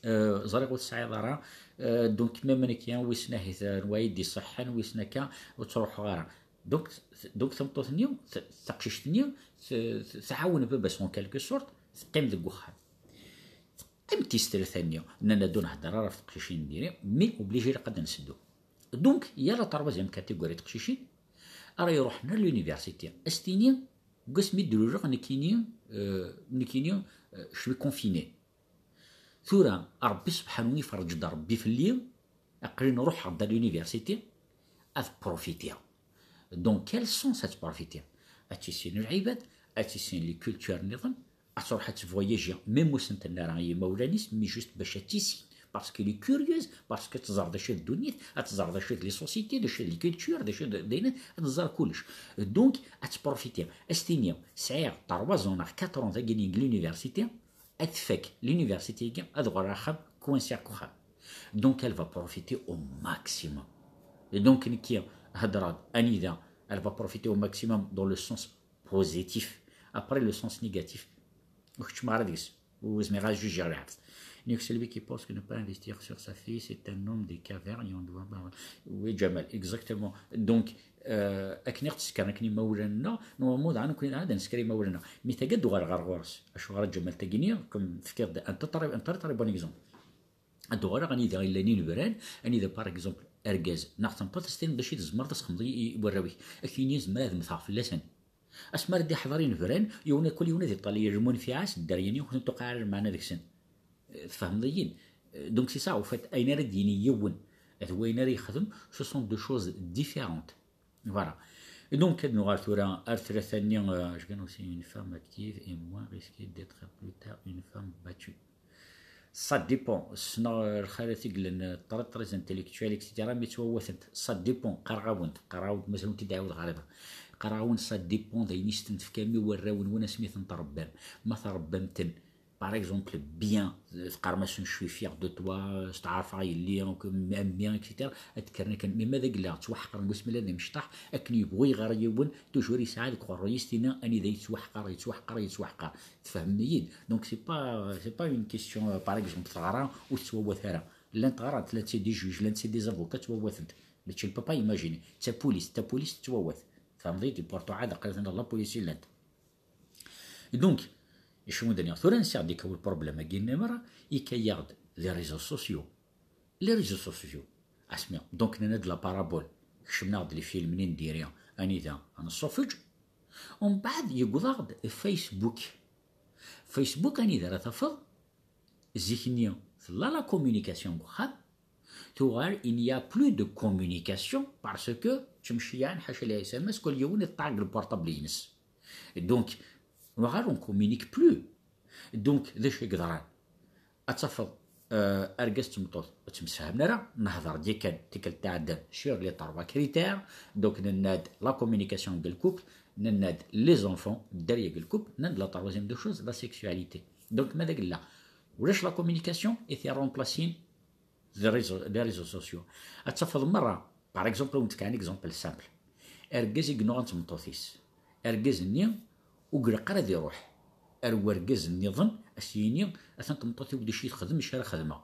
euh, ẓriɣ ur tesɛiḍ ara, euh, donc même nekk, wissen ahat, euh, anwa i d-iṣeḥḥan, wissen akka, ur ttruḥuɣ ara. Donc, donc tameṭṭut-nni, t-, taqcict-nni, t-, t-, tɛawen baba-s en quelque sorte, teqqim deg uxxam. Teqqim tis tlata-nni, nnan-d ur nhedder ara ɣef teqcicin n diri, mais obligé ilaq ad d-nseddu. Donc, il y a la troisième catégorie teqcicin, ara iruḥen ar l'université. A s-tini, deg wasmi d-luleɣ nekkini, euh, nekkini, euh, je suis confiné. Tura, Ṛebbi subḥanu iferreǧ-d Ṛebbi fell-i, aql-i ruḥeɣ-d à l'université, ad profitiɣ. Donc, quel sens ad profitiɣ? Ad tissin lɛibad, ad tissin les cultures nniḍen, ad truḥ ad tvoyaji, même ur sent-tenna ara i yimawlan-is, mais juste bac ad tissin, parce qu'elle est curieuse, parce que tẓer d acu d ddunit, ad tẓer d acu d les sociétés, d acu d les cultures, d acu d, d ayen, ad tẓer kullec. Donc, ad tprofitiɣ. A s-tini, sɛiɣ trois ans neɣ quatre ans dagi deg l'université, ad tfak l'université-agi, ad uɣaleɣ axxam, coinciɣ deg uxxam. Donc, elle va profiter au maximum. Et donc, nekki, hedreɣ-d anida, elle va profiter au maximum dans le sens positif. Après, le sens négatif, ur keččmeɣ ara deg-s. Ur zmireɣ ad jujiɣ lɛebd. Donc, celui qui pense que ne pas investir sur sa fille, c'est un homme des cavernes et on doit... Oui, Jamal, exactement. Donc, euh, akken i ɣ-ttsekren akken imawlan-nneɣ, normalement, daɣen nekkni daɣen ad nsekker imawlan-nneɣ. Mi tagi ad d-uɣaleɣ ɣer ɣur-s. Acuɣer a Jamal, tagini, comme tefkiḍ-d un très, un très, très bon exemple. Ad d-uɣaleɣ anida i llan inebran, anida, par exemple, argaz neɣ tameṭṭut, a s-tiniḍ d acu i tzemreḍ ad txedmeḍ i, i warraw-ik. Ad k-yini zemreɣ ad mmteɣ fell-asen. Asmi ara d-iḥḍer inebran, yiwen akk, yiwen ad iṭṭal i lmunfiɛa-s, dderya-nni ur ten-tuqiɛ ara lmeɛna deg-sen. Tfehmeḍ-iyi-d? Donc, c'est ça, au fait, ayen ara d-yini yiwen d wayen ara yexdem, ce sont deux choses différentes. Voilà. Et donc, ad nuɣal tura ar tlata-nni, euh, je gagne aussi une femme active et moins risqué d'être plus tard une femme battue. Ça dépend. Ssneɣ, euh, lxalat i yellan, euh, très, très intellectuelles, et cetera, mi ttwawatent. Ça dépend. Qqareɣ-awent, qqareɣ-awent, mazal ur t-id-ɛiwdeɣ ara da. Qqareɣ-awent, ça dépend d ayen i s-ten-tefkam i warraw-nwen asmi ten-trebbam. Ma trebbam-ten, par exemple, bien, euh, teqqarem-asen, je suis fier de toi, euh, steɛṛfeɣ yelli, euh, a mmi, et cetera, ad d-kkren akken. Mais ma d agella ttwaḥeqren deg wasmi llan d imecṭaḥ, akken yebɣu iɣer yiwen, toujours yesɛa deg uqerruy-is tinna anida yettwaḥqer, yettwaḥqer, yettwaḥqer. Tfehmem-iyi-d? Donc, c'est pas, c'est pas une question, euh, par exemple, teɣra ur tettwawat ara. Llant ɣrant, llant c'est des juges, llant c'est des avocats, ttwawatent. Mačči, ne peut pas imaginer. D tapulice, d tapulice tettwawat. Tfehmeḍ-iyi-d? Pourtant, ɛad aql-aten la police i llant. Donc, acu i d-nniɣ? Tura nsiɣ-d ikka le problème-agi-nni merra, ikka-yaɣ-d les réseaux sociaux. Les réseaux sociaux. Asmi, donc, nenna-d la parabole. Kecmen-aɣ-d les films-nni n diri, anida, ad nṣuffeǧ. Umbeɛd, yewweḍ-aɣ-d Facebook. Facebook, anida ara tafeḍ, zik-nni, Tella la communication deg uxxam, tuɣal il n'y a plus de communication parce que ttemceyyaɛen ḥaca les S M S, kul yiwen iṭṭaɛeg le portable-ines. Donc, on ne communique plus. Donc, d acu i yeḍran? Ad tafeḍ, euh, argaz d tmeṭṭut ur ttemsefhamen ara, nehder-d yakan tikkelt iɛeddan sur les trois critères. Donc, nenna-d la communication deg le couple, nenna-d les enfants derrière le couple, nenna-d la troisième des choses, la sexualité. Donc, ma d agella ulac la communication, i t-iremplacin les réseaux, les réseaux sociaux. Ad tafeḍ merra, par exemple, ad wen-d-fkeɣ un exemple simple. Argaz i yennuɣen d tmeṭṭut-is. Argaz-nni ur ilaq ara ad iruḥ ar wergaz nniḍen, a s-yini, atan tmeṭṭut-iw d acu i texdem, acu ara xedmeɣ.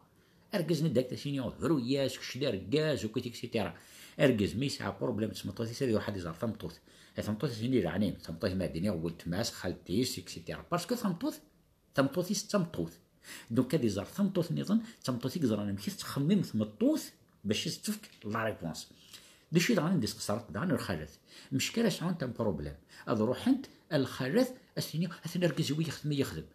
Argaz-nni direct a s-yini, bru-yas, kečč d argaz, akk, et cetera. Argaz, ma yesɛa problème d tmeṭṭut-is, ad iruḥ ad iẓer tameṭṭut. A tameṭṭut a s-yini, leɛnin, tameṭṭut ma din weltma-s, xalti-s, et cetera. Parce que tameṭṭut, tameṭṭut-is d tameṭṭut. Donc ad iẓer tameṭṭut nniḍen, d tameṭṭut i yeẓran amek i tettxemmim tmeṭṭut bac i s-tefk la réponse. D acu i daɣen i d-isxeṣren daɣen lxalat? Mecka ara sɛunt un problème, ad ruḥent ar lxalat, a s-tini, atan argaz-iw i yexdem, i yexdem.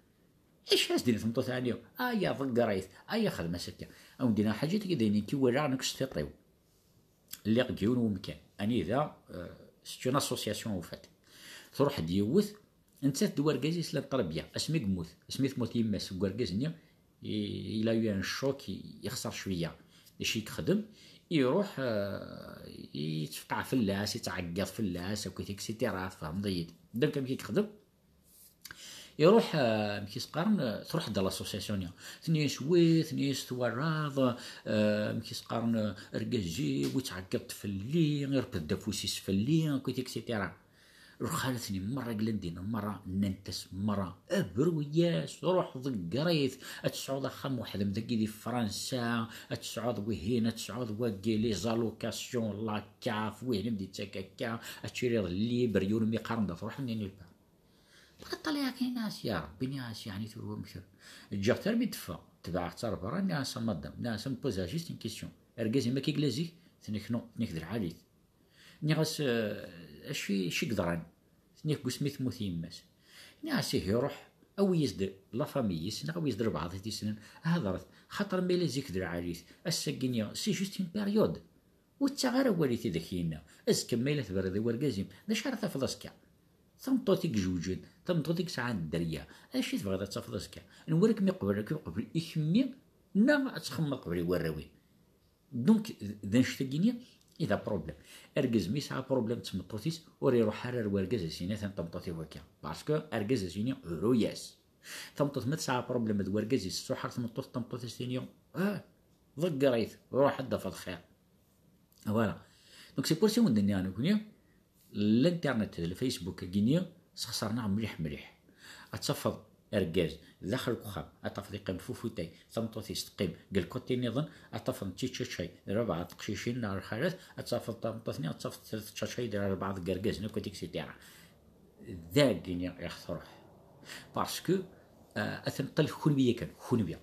Acu as-d-tini tmeṭṭut ɛni? Aya, ḍegger-it, aya, xdem-as akka. A wen-d-iniɣ ḥaǧa, tagi d ayen i k-iwalaɣ nekk s tiṭ-iw. Lliɣ deg yiwen wemkan. Anida, euh, c'est une association, au fait. Truḥ-d yiwet, nettat d wergaz-is llan très bien. Asmi yemmut, asmi temmut yemma-s deg wergaz-nni, i-, il a eu un choc, i-, yexṣer cwiya. D acu i yexdem? Iruḥ, euh, yettfeqeɛ fell-as, yettɛeggiḍ fell-as, akk, et cetera. Tfehmeḍ-iyi-d. Donc, amek i yexdem? Iruḥ, euh, amek i s-qqaren, euh, truḥ-d à l'association-nni. Tenna-yas, wi, tenna-yas, twalaḍ, euh, amek i s-qqaren, euh, argaz-iw, yettɛeggiḍ-d fell-i, irfed-d afus-is fell-i, akk, et cetera. Lxalat-nni merra i yellan dinna, merra nnant-as merra, bru-yas, ruḥ ḍegger-it, ad tesɛuḍ axxam weḥd-m dagi di Fransa, ad tesɛuḍ wihin, ad tesɛuḍ wagi, les allocations, la caf, wihin i m-d-yettak akka, ad tiliḍ libre, yiwen mi qqaren d ad truḥ, nni nulle part. Bɣiɣ ṭṭal yakan, nniɣ-as, ya Rebbi, nniɣ-as, yeɛni tura wamek tura? Ǧǧiɣ-tt armi d-teffeɣ, tebɛeɣ-tt ar berra, nniɣ-as a madame, nniɣ-as, a me poser juste une question. Argaz-im akka i yella zik? Tenna-k non, tenna-k d lɛali-t. Nniɣ-as, eh, acu i, acu i yeḍran? Tenna-k deg wasmi temmut yemma-s. Nniɣ-as, ihi ruḥ, awi-yas-d la famille-is, neɣ awi-yas-d lbeɛḍ i t-yessnen, hedṛet, xaṭer ma yella zik d lɛali-t, ass-agi-nni, c'est juste une période. Ur ttaɣ ara awal i tidak yenna. Azekka ma yella tebriḍ i wergaz-im, d acu ara tafeḍ azekka? Tameṭṭut i ijewǧen, tameṭṭut i yesɛan dderya, acu i tebɣiḍ ad tafeḍ azekka? Anwa ara kem-iqeblen, ad kem-iqbel i kemmi, neɣ ad txemmeḍ qbel i warraw-im? Donc, d annect-agi-nni i d aproblem. Argaz mi yesɛa aproblem d tmeṭṭut-is, ur iruḥ ara ar wergaz a s-yini atan tameṭṭut-iw akka. Parce que argaz a s-yini bru-yas. Tameṭṭut ma tesɛa aproblem d wergaz-is, tsuḥer tmeṭṭut, tameṭṭut a s-tini, ah, ḍegger-it, ruḥ ad d-tafeḍ xir. Voilà. Donc c'est pour ça i wen-d-nniɣ nekkni, l'internet d le Facebook-agi-nni sxeṣren-aɣ mliḥ mliḥ. Ad tafeḍ argaz daxel n uxxam, ad tafeḍ yeqqim f ufutay, tameṭṭut-is teqqim deg lkuṭi nniḍen, ad tafeḍ d tičačay d rbeɛ teqcicin neɣ lxalat, ad tafeḍ tameṭṭut-nni, ad tafeḍ tičačay d rbeɛ deg yergazen akk, et cetera. Dagi-nni i ɣ-truḥ. Parce que, euh, ad tenṭel kunwi yakan, kunwi.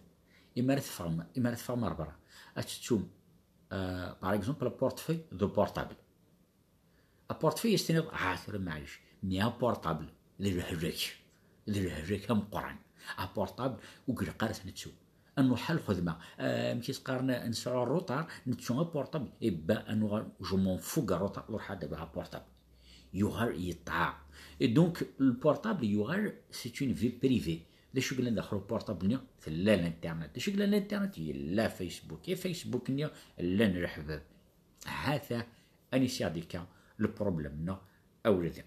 Imi ara teffɣem, imi ara teffɣem ar berra, ad tettum, euh, par exemple, portefeuille d portable. Aportefeuille, a s-tiniḍ, ah, tura maɛlic. Mais aportable, d lehlak. D lehlak ameqqran. Aportable, ur ilaq ara ad t-nettu. Ad nruḥ ar lxedma. Ah, amek i s-qqaren, ad nesɛu ṛṛuṭar, nettu aportable. Eh ben, ad nuɣal, je m'en fous deg ṛṛuṭar, ruḥ ad d-awiɣ aportable. Yuɣal yeṭṭeɛ. Et donc, le portable yuɣal, c'est une vie privée. D acu yellan daxel uportable-nni? Tella l'internet. D acu yellan l'internet? Yella Facebook. Et Facebook-nni, llan leḥbab. Ha-t-a, anisi ɣ-d-yekka lproblem-nneɣ awladi.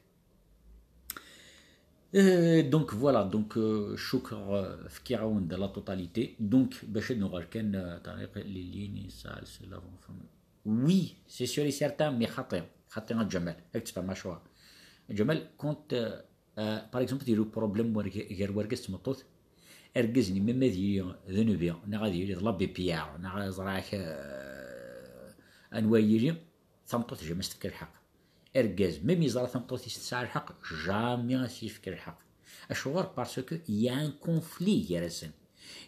Euh, donc voilà, donc, euh, cukkeɣ, euh, fkiɣ-awen-d la totalité. Donc, bac ad nuɣal kan, euh, Tariq Lilini, ça, c'est l'avant-famille. Oui, c'est sûr et certain, mais xaṭi, xaṭi a Ǧamal, ad k-d-sfehmeɣ cwiṭ. Ǧamal, quand, euh, euh, par exemple, yella uproblème gar wergaz d tmeṭṭut, argaz-nni, même ad yili d nnbi, neɣ ad yili d l'abbé Pierre, neɣ ad ẓreɣ, euh, anwa yili, tameṭṭut jamais s-tefka lḥeqq. Argaz, même yeẓra tameṭṭut-is tesɛa lḥeqq, jamais a s-yefka lḥeqq. Acuɣer? Parce que il y a un conflit gar-asen.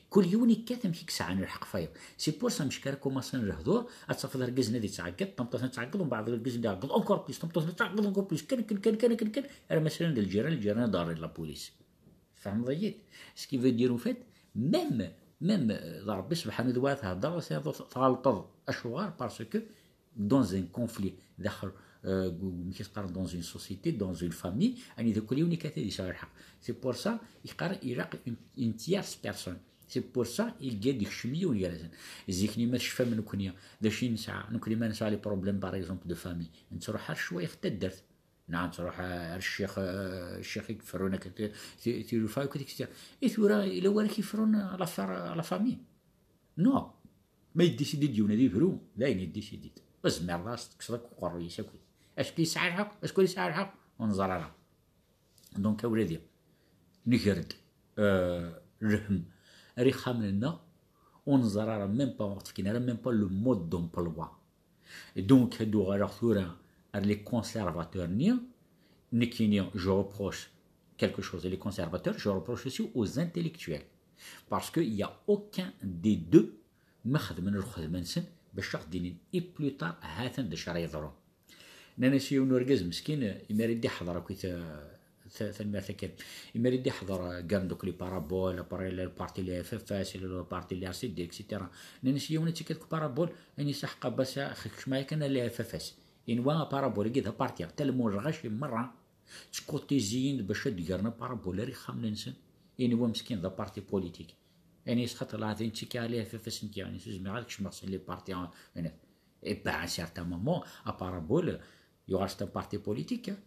Kul yiwen yekkat amek i yesɛan lḥeqq f wayeḍ. C'est pour ça, mecka ara kumaṣin lehdur, ad tafeḍ argaz-nni ad yettɛeggiḍ, tameṭṭut ad tettɛeggiḍ, umbeɛd argaz-nni ad iɛeggeḍ encore plus, tameṭṭut ad tettɛeggiḍ encore plus, kan, kan, kan, arma slan-d lǧiran, lǧiran ad d-rrin la police. Tfehmeḍ-iyi-d? Ce qui veut dire, au fait, même Même, euh, d Ṛebbi subḥanahu wa taɛala, theddreḍ, tɣelṭeḍ. Acuɣer? Parce que dans un conflit, daxel, euh, dans une société, dans une famille, anida kul yiwen ikkat ad yesɛu lḥeqq. C'est pour ça, yeqqar, ilaq une, une tierce personne. C'est pour ça, ilaq ad ikcem yiwen gar-asen. Zik-nni ma tecfam nekkni, d acu i nesɛa? Nekkni ma nesɛa les problèmes, par exemple, de famille, nettruḥ ar ccwayx n taddart. Neɣ nettruḥ ar ccix, eh, ccix i yefrun akka ti-, ti-, tilufa akked tekti. I tura, ila wara k-yefrun l'affaire, la famille. Non. Ma yeddisidi-d yiwen ad ibru, d ayen yeddisidi-d. Ur tezmireḍ ara ad s-tekkseḍ akk uqerruy-is akkit. Acku yesɛa lḥeqq, acku ur yesɛi lḥeqq, ur neẓri ara. Donc, a wladi, nger-d, euh, lhem ar ixxamen-nneɣ, ur neẓri ara même pas, ur ɣ-d-fkin ara même pas le mode d'emploi. Et donc, ad uɣaleɣ tura ar les conservateurs-nni, nekkini, je reproche quelque chose, les conservateurs, je reproche aussi aux intellectuels. Parce qu'il y a aucun des deux ma xedmen lxedma-nsen bac ad ɣ-d-inin, et plus tard, ha-t-an d acu ara yeḍrun. Nnan-as i yiwen urgaz meskin, imi ara d-iḥḍer akkit, eh, ta-, tanemmirt akken, imi ara d-iḥḍer, eh, ggan donc les paraboles, après le parti les F F S, le parti les R C D, et cetera. Nnan-as i yiwen ad tekkat deg parabole, ayen yesɛa ḥeqq Abbas, kečč ma yakan a les F F S. Inwa aparabole-agi d aparti, tellement lɣaci merra, ttkutiziyin bac ad d-gren aparabole ar ixxamen-nsen. Inwa meskin d aparti politique. Ayen yesxaṭ la d-, netta kya les F F S, netta, ayen s-, zmireɣ ad kecmeɣ s les partis, eh, Et ben, à un certain moment, aparabole, yuɣal c'est un parti politique, hein.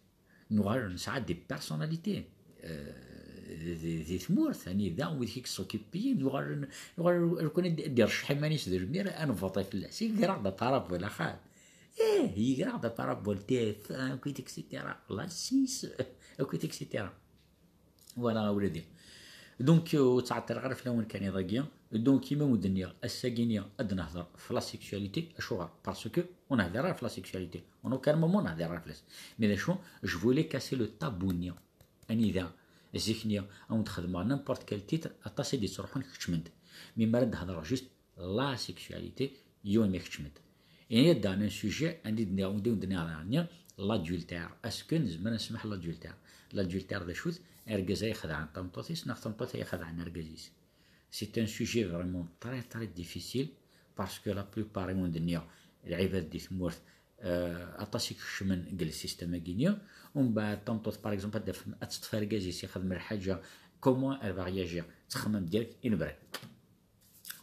Nuɣal nesɛa des personnalités, euh, di, di, di tmurt, anida wid i yessokipiyen, nuɣal, nuɣal, nekkni ad d-irceḥ iman-is d lmir, ad nvuṭi fell-as. Iger-aɣ-d aparabole, axxam. Eh, iger-aɣ-d aparabole, T F un, akkit, et cetera. La six, akkit, et cetera. Voilà, a wladi. Donc, euh, ur ttɛeṭṭileɣ ara fell-awen kan iḍ-agi. Donc, imi wen-d-nniɣ, ass-agi-nni ad nehder f la sexualité. Acuɣer? Parce que ur nehdir ara f la sexualité. En aucun moment ur nehdir ara fell-as. Mais d acu, je voulais casser le tabou-nni. Anida, zik-nni, a wen-d-xedmeɣ n'importe quel titre, aṭas i d-yettruḥun keččmen-d. Mais mi ara d-hedreɣ juste la sexualité, yiwen ma keččmen-d. Et un sujet, anda i d-nniɣ, anda i d-nniɣ daɣen, l'adultère. Est-ce que nezmer ad nesmeḥ l'adultère? L'adultère d acu-t? Argaz ay ixedɛen tameṭṭut-is, neɣ tameṭṭut ay ixedɛen argaz-is. C'est un sujet vraiment très, très difficile, parce que la plupart, i wen-d-nniɣ, lɛibad di tmurt, euh, aṭas i kecmen deg le système-agi-nni. Umbeɛd, tameṭṭut, par exemple, ad taf-, ad teṭṭef argaz-is ixdem lḥaǧa, comment elle va réagir? Tettxemmim direct, inebran.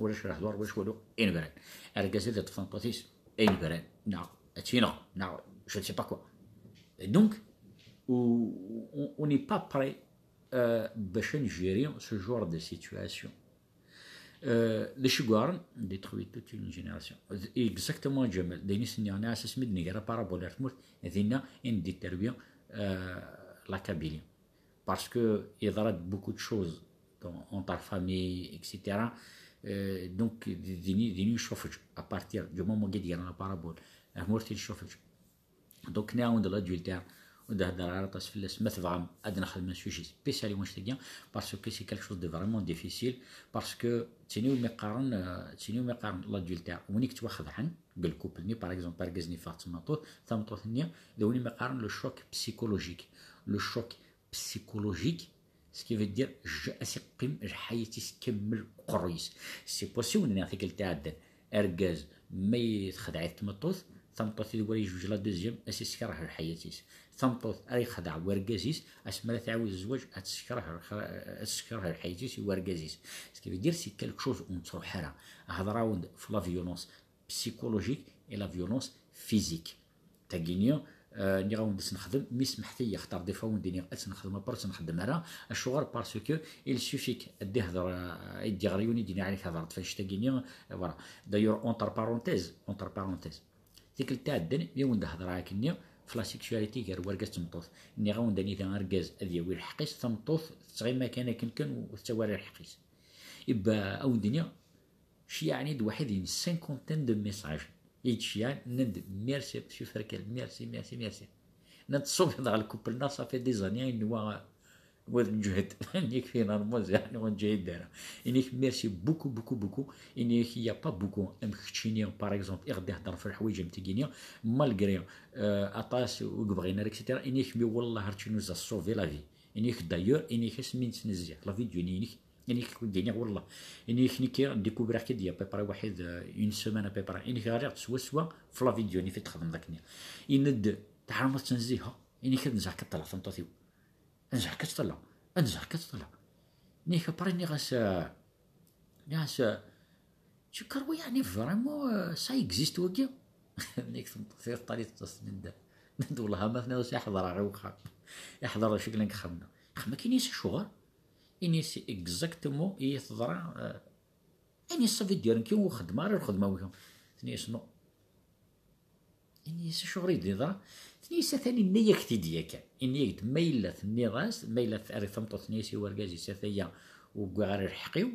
Ulac lehdur, ulac walu, inebran. Argaz ad iṭṭef tameṭṭut-is, inebran. Neɣ ad tt-ineɣ, neɣ je ne sais pas quoi. Et donc, on, on, on n'est pas prêt, euh, bac ad ngéri ce genre de situation. Euh, d acu i yuɣalen, détruit toute une génération. Exactement, Ǧamal. D ayen i s-nniɣ, nniɣ-as asmi d-nger aparabole ar tmurt, dinna i n-détruit, euh, la Kabylie. Parce que yeḍra-d beaucoup de choses dans, entre famille, et cetera. Euh, donc, d-, din i, din i ncufeǧ, à partir du moment i d-gren aparabole, ar tmurt i ncufeǧ. Donc, nniɣ-awen-d l'adultère, ur d-heddreɣ ara aṭas fell-as, ma tebɣam ad nexdem un sujet spécial i wannect-agi, parce que c'est quelque chose de vraiment difficile, parce que d tin iwumi qqaren, euh, d tin iwumi qqaren l'adultère, win i yettwaxedɛen deg le couple-nni, par exemple, argaz-nni yeffeɣ d tmeṭṭut, tameṭṭut-nni, d win iwumi qqaren le choc psychologique. Le choc psychologique, ce qui veut dire, je-, ad s-iqqim lḥayat-is kamel uqerruy-is. C'est possible, nniɣ tikkelt iɛeddan, argaz ma i texdeɛ-it tmeṭṭut, tameṭṭut i d wara yejbej la deuxième, ad s-iskerh lḥayat-is. Tameṭṭut ara yexdeɛ wergaz-is, asmi ara tɛawed zzwaǧ, ad teskerh, ad teskerh lḥayat-is i wergaz-is. Ce qui veut dire, c'est quelque chose ur nettruḥ ara. Hedreɣ-awen-d f la violence psychologique et la violence physique. Tagini, euh, nniɣ-awen-d ad tt-nexdem, mi smeḥt-iyi, xaṭer des fois wen-d-iniɣ ad tt-nexdem, après ur tt-nxeddem ara. Acuɣer? Parce que il suffit que ad d-ihder, euh, ad d-iɣer yiwen i d-iniɣ ad hedreɣ-d f annect-agi-nni, euh, voilà. D'ailleurs, entre parenthèses, entre parenthèses, tikkelt iɛeddan, mi wen-d-hedreɣ akkenni, f la sexualité gar wergaz d tmeṭṭut. Nniɣ-awen-d anida argaz ad yawi lḥeqq-is, tameṭṭut tettɣima kan akken kan u tettawi ara lḥeqq-is. Ibba, a wen-d-iniɣ, Ceyɛen-d waḥid une cinquantaine de messages. I d-ceyɛen, nnan-d, merci, monsieur Ferkel, merci, merci, merci. Nnan-d, tṣubiḍ ɣer lkupel-nneɣ, ça fait des années, nwa, nwa d nǧehd. Nek finalement, ziɣ nwa nǧehd ara. Inek, merci beaucoup, beaucoup, beaucoup. Inek, il y a pas beaucoup. Am keččini, par exemple, i ɣ-d-iheddren f leḥwayeǧ am tigini, malgré, euh, aṭas ur yebɣin ara, et cetera. Inek, mais wallah, tu nous as sauvé la vie. Inek, d'ailleurs, inek, asmi nettnezziɛ, la vidéo-nni inek, Ini-k, ur d-iniɣ, wallah. Ini-k, nekki découvriɣ-k-id il y a à peu près waḥid, euh, une semaine à peu près. Ini-k, ɣriɣ-d swaswa f la vidéo-nni fi txedmeḍ akken. Ini-d, teɛreḍ ad ttnezziheɣ. Ini-k, ad nzehk ad ṭṭleɣ tameṭṭut-iw. Ad nzehk ad ṭṭleɣ. Ad nzehk ad ṭṭleɣ. Ini-k, après, nniɣ-as, euh, nniɣ-as, euh, tu crois, yeɛni, vraiment, euh, ça existe wagi? Ini-k, tameṭṭut-iw teṭṭal-it, teṭṭes-it, nniɣ-d, nniɣ-d, wallah, ma tenniḍ-as, iḥḍer-aɣ i wexxam. Iḥḍer d acu i yellan deg uxxam-nneɣ. Axxam-agi, ini-as, acuɣer? Ini-as exactement i teḍra, euh, Ini-as, ça veut dire, nekki ur xeddmeɣ ara lxedma-agi. Tenna-yas, non. Ini-as, acuɣer i d-yeḍra? Tenna-yas, atan inna-yak-t-id yakan. Inna-yak-d, ma yella tenniḍ-as, ma yella terriḍ tameṭṭut, tenna-yas i urgaz-is, ataya ur wwiɣ ara lḥeqq-iw,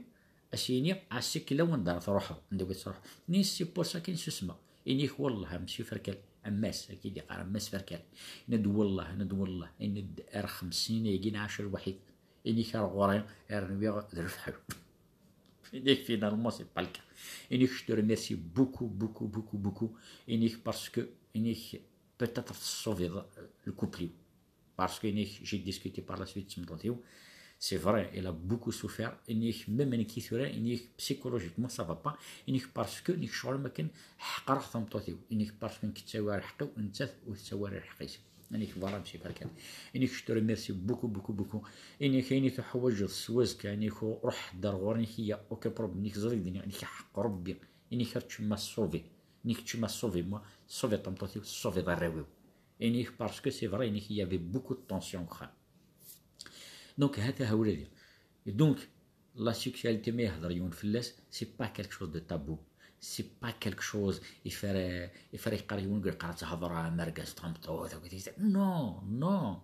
a s-yini, ɛass-ik lawan anda ara truḥeḍ, anda wi tettruḥeḍ. Tenna-yas, c'est pour ça kan susmeɣ. Ini-k, wallah, a monsieur Ferkal, a mass, akka i d-yeqqar, a mass Ferkal. Yenna-d, wallah, yenna-d, wallah, yenna-d, ar xems snin-agi nɛac lwaḥid. Ini-k ar ɣur-i, ar nwiɣ d lefḥel. Ini-k, finalement, c'est pas le cas. Ini-k, je te remercie beaucoup, beaucoup, beaucoup, beaucoup. Ini-k, parce que, ini-k, peut-être tessauveḍ le couple-iw. Parce que, ini-k, j'ai discuté par la suite d tmeṭṭut-iw. C'est vrai, elle a beaucoup souffert. Ini-k, même nekki tura, ini-k, psychologiquement, ça va pas. Ini-k, parce que, ini-k, ccɣel am akken ḥeqreɣ tameṭṭut-iw. Ini-k, parce que nekk ttawiɣ lḥeqq-iw, nettat ur tettawi ara lḥeqq-is. Ini-k, voilà, monsieur Ferkal. Ini-k, je te remercie beaucoup, beaucoup, beaucoup. Ini-k, ayen i tuḥwaǧeḍ s wazekka, ini-k, ruḥ ar ɣur-i, ini-k, il y a aucun problème. Ini-k, ẓriɣ d ini-k, ḥeqq Rebbi. Ini-k, tu m'as sauvé. Ini-k, tu m'as sauvé, moi. Sauvé tameṭṭut-iw, sauvé arraw-iw. Ini-k, parce que c'est vrai, ini-k, il y avait beaucoup de tension deg uxxam. Donc, ha-t-a ula d. Et donc, la sexualité, ma yehder yiwen fell-as, c'est pas quelque chose de tabou. C'est pas quelque chose, il faut, il faut yeqqar yiwen, yeqqar ad thedrem am argaz d tmeṭṭut, akked, non, non.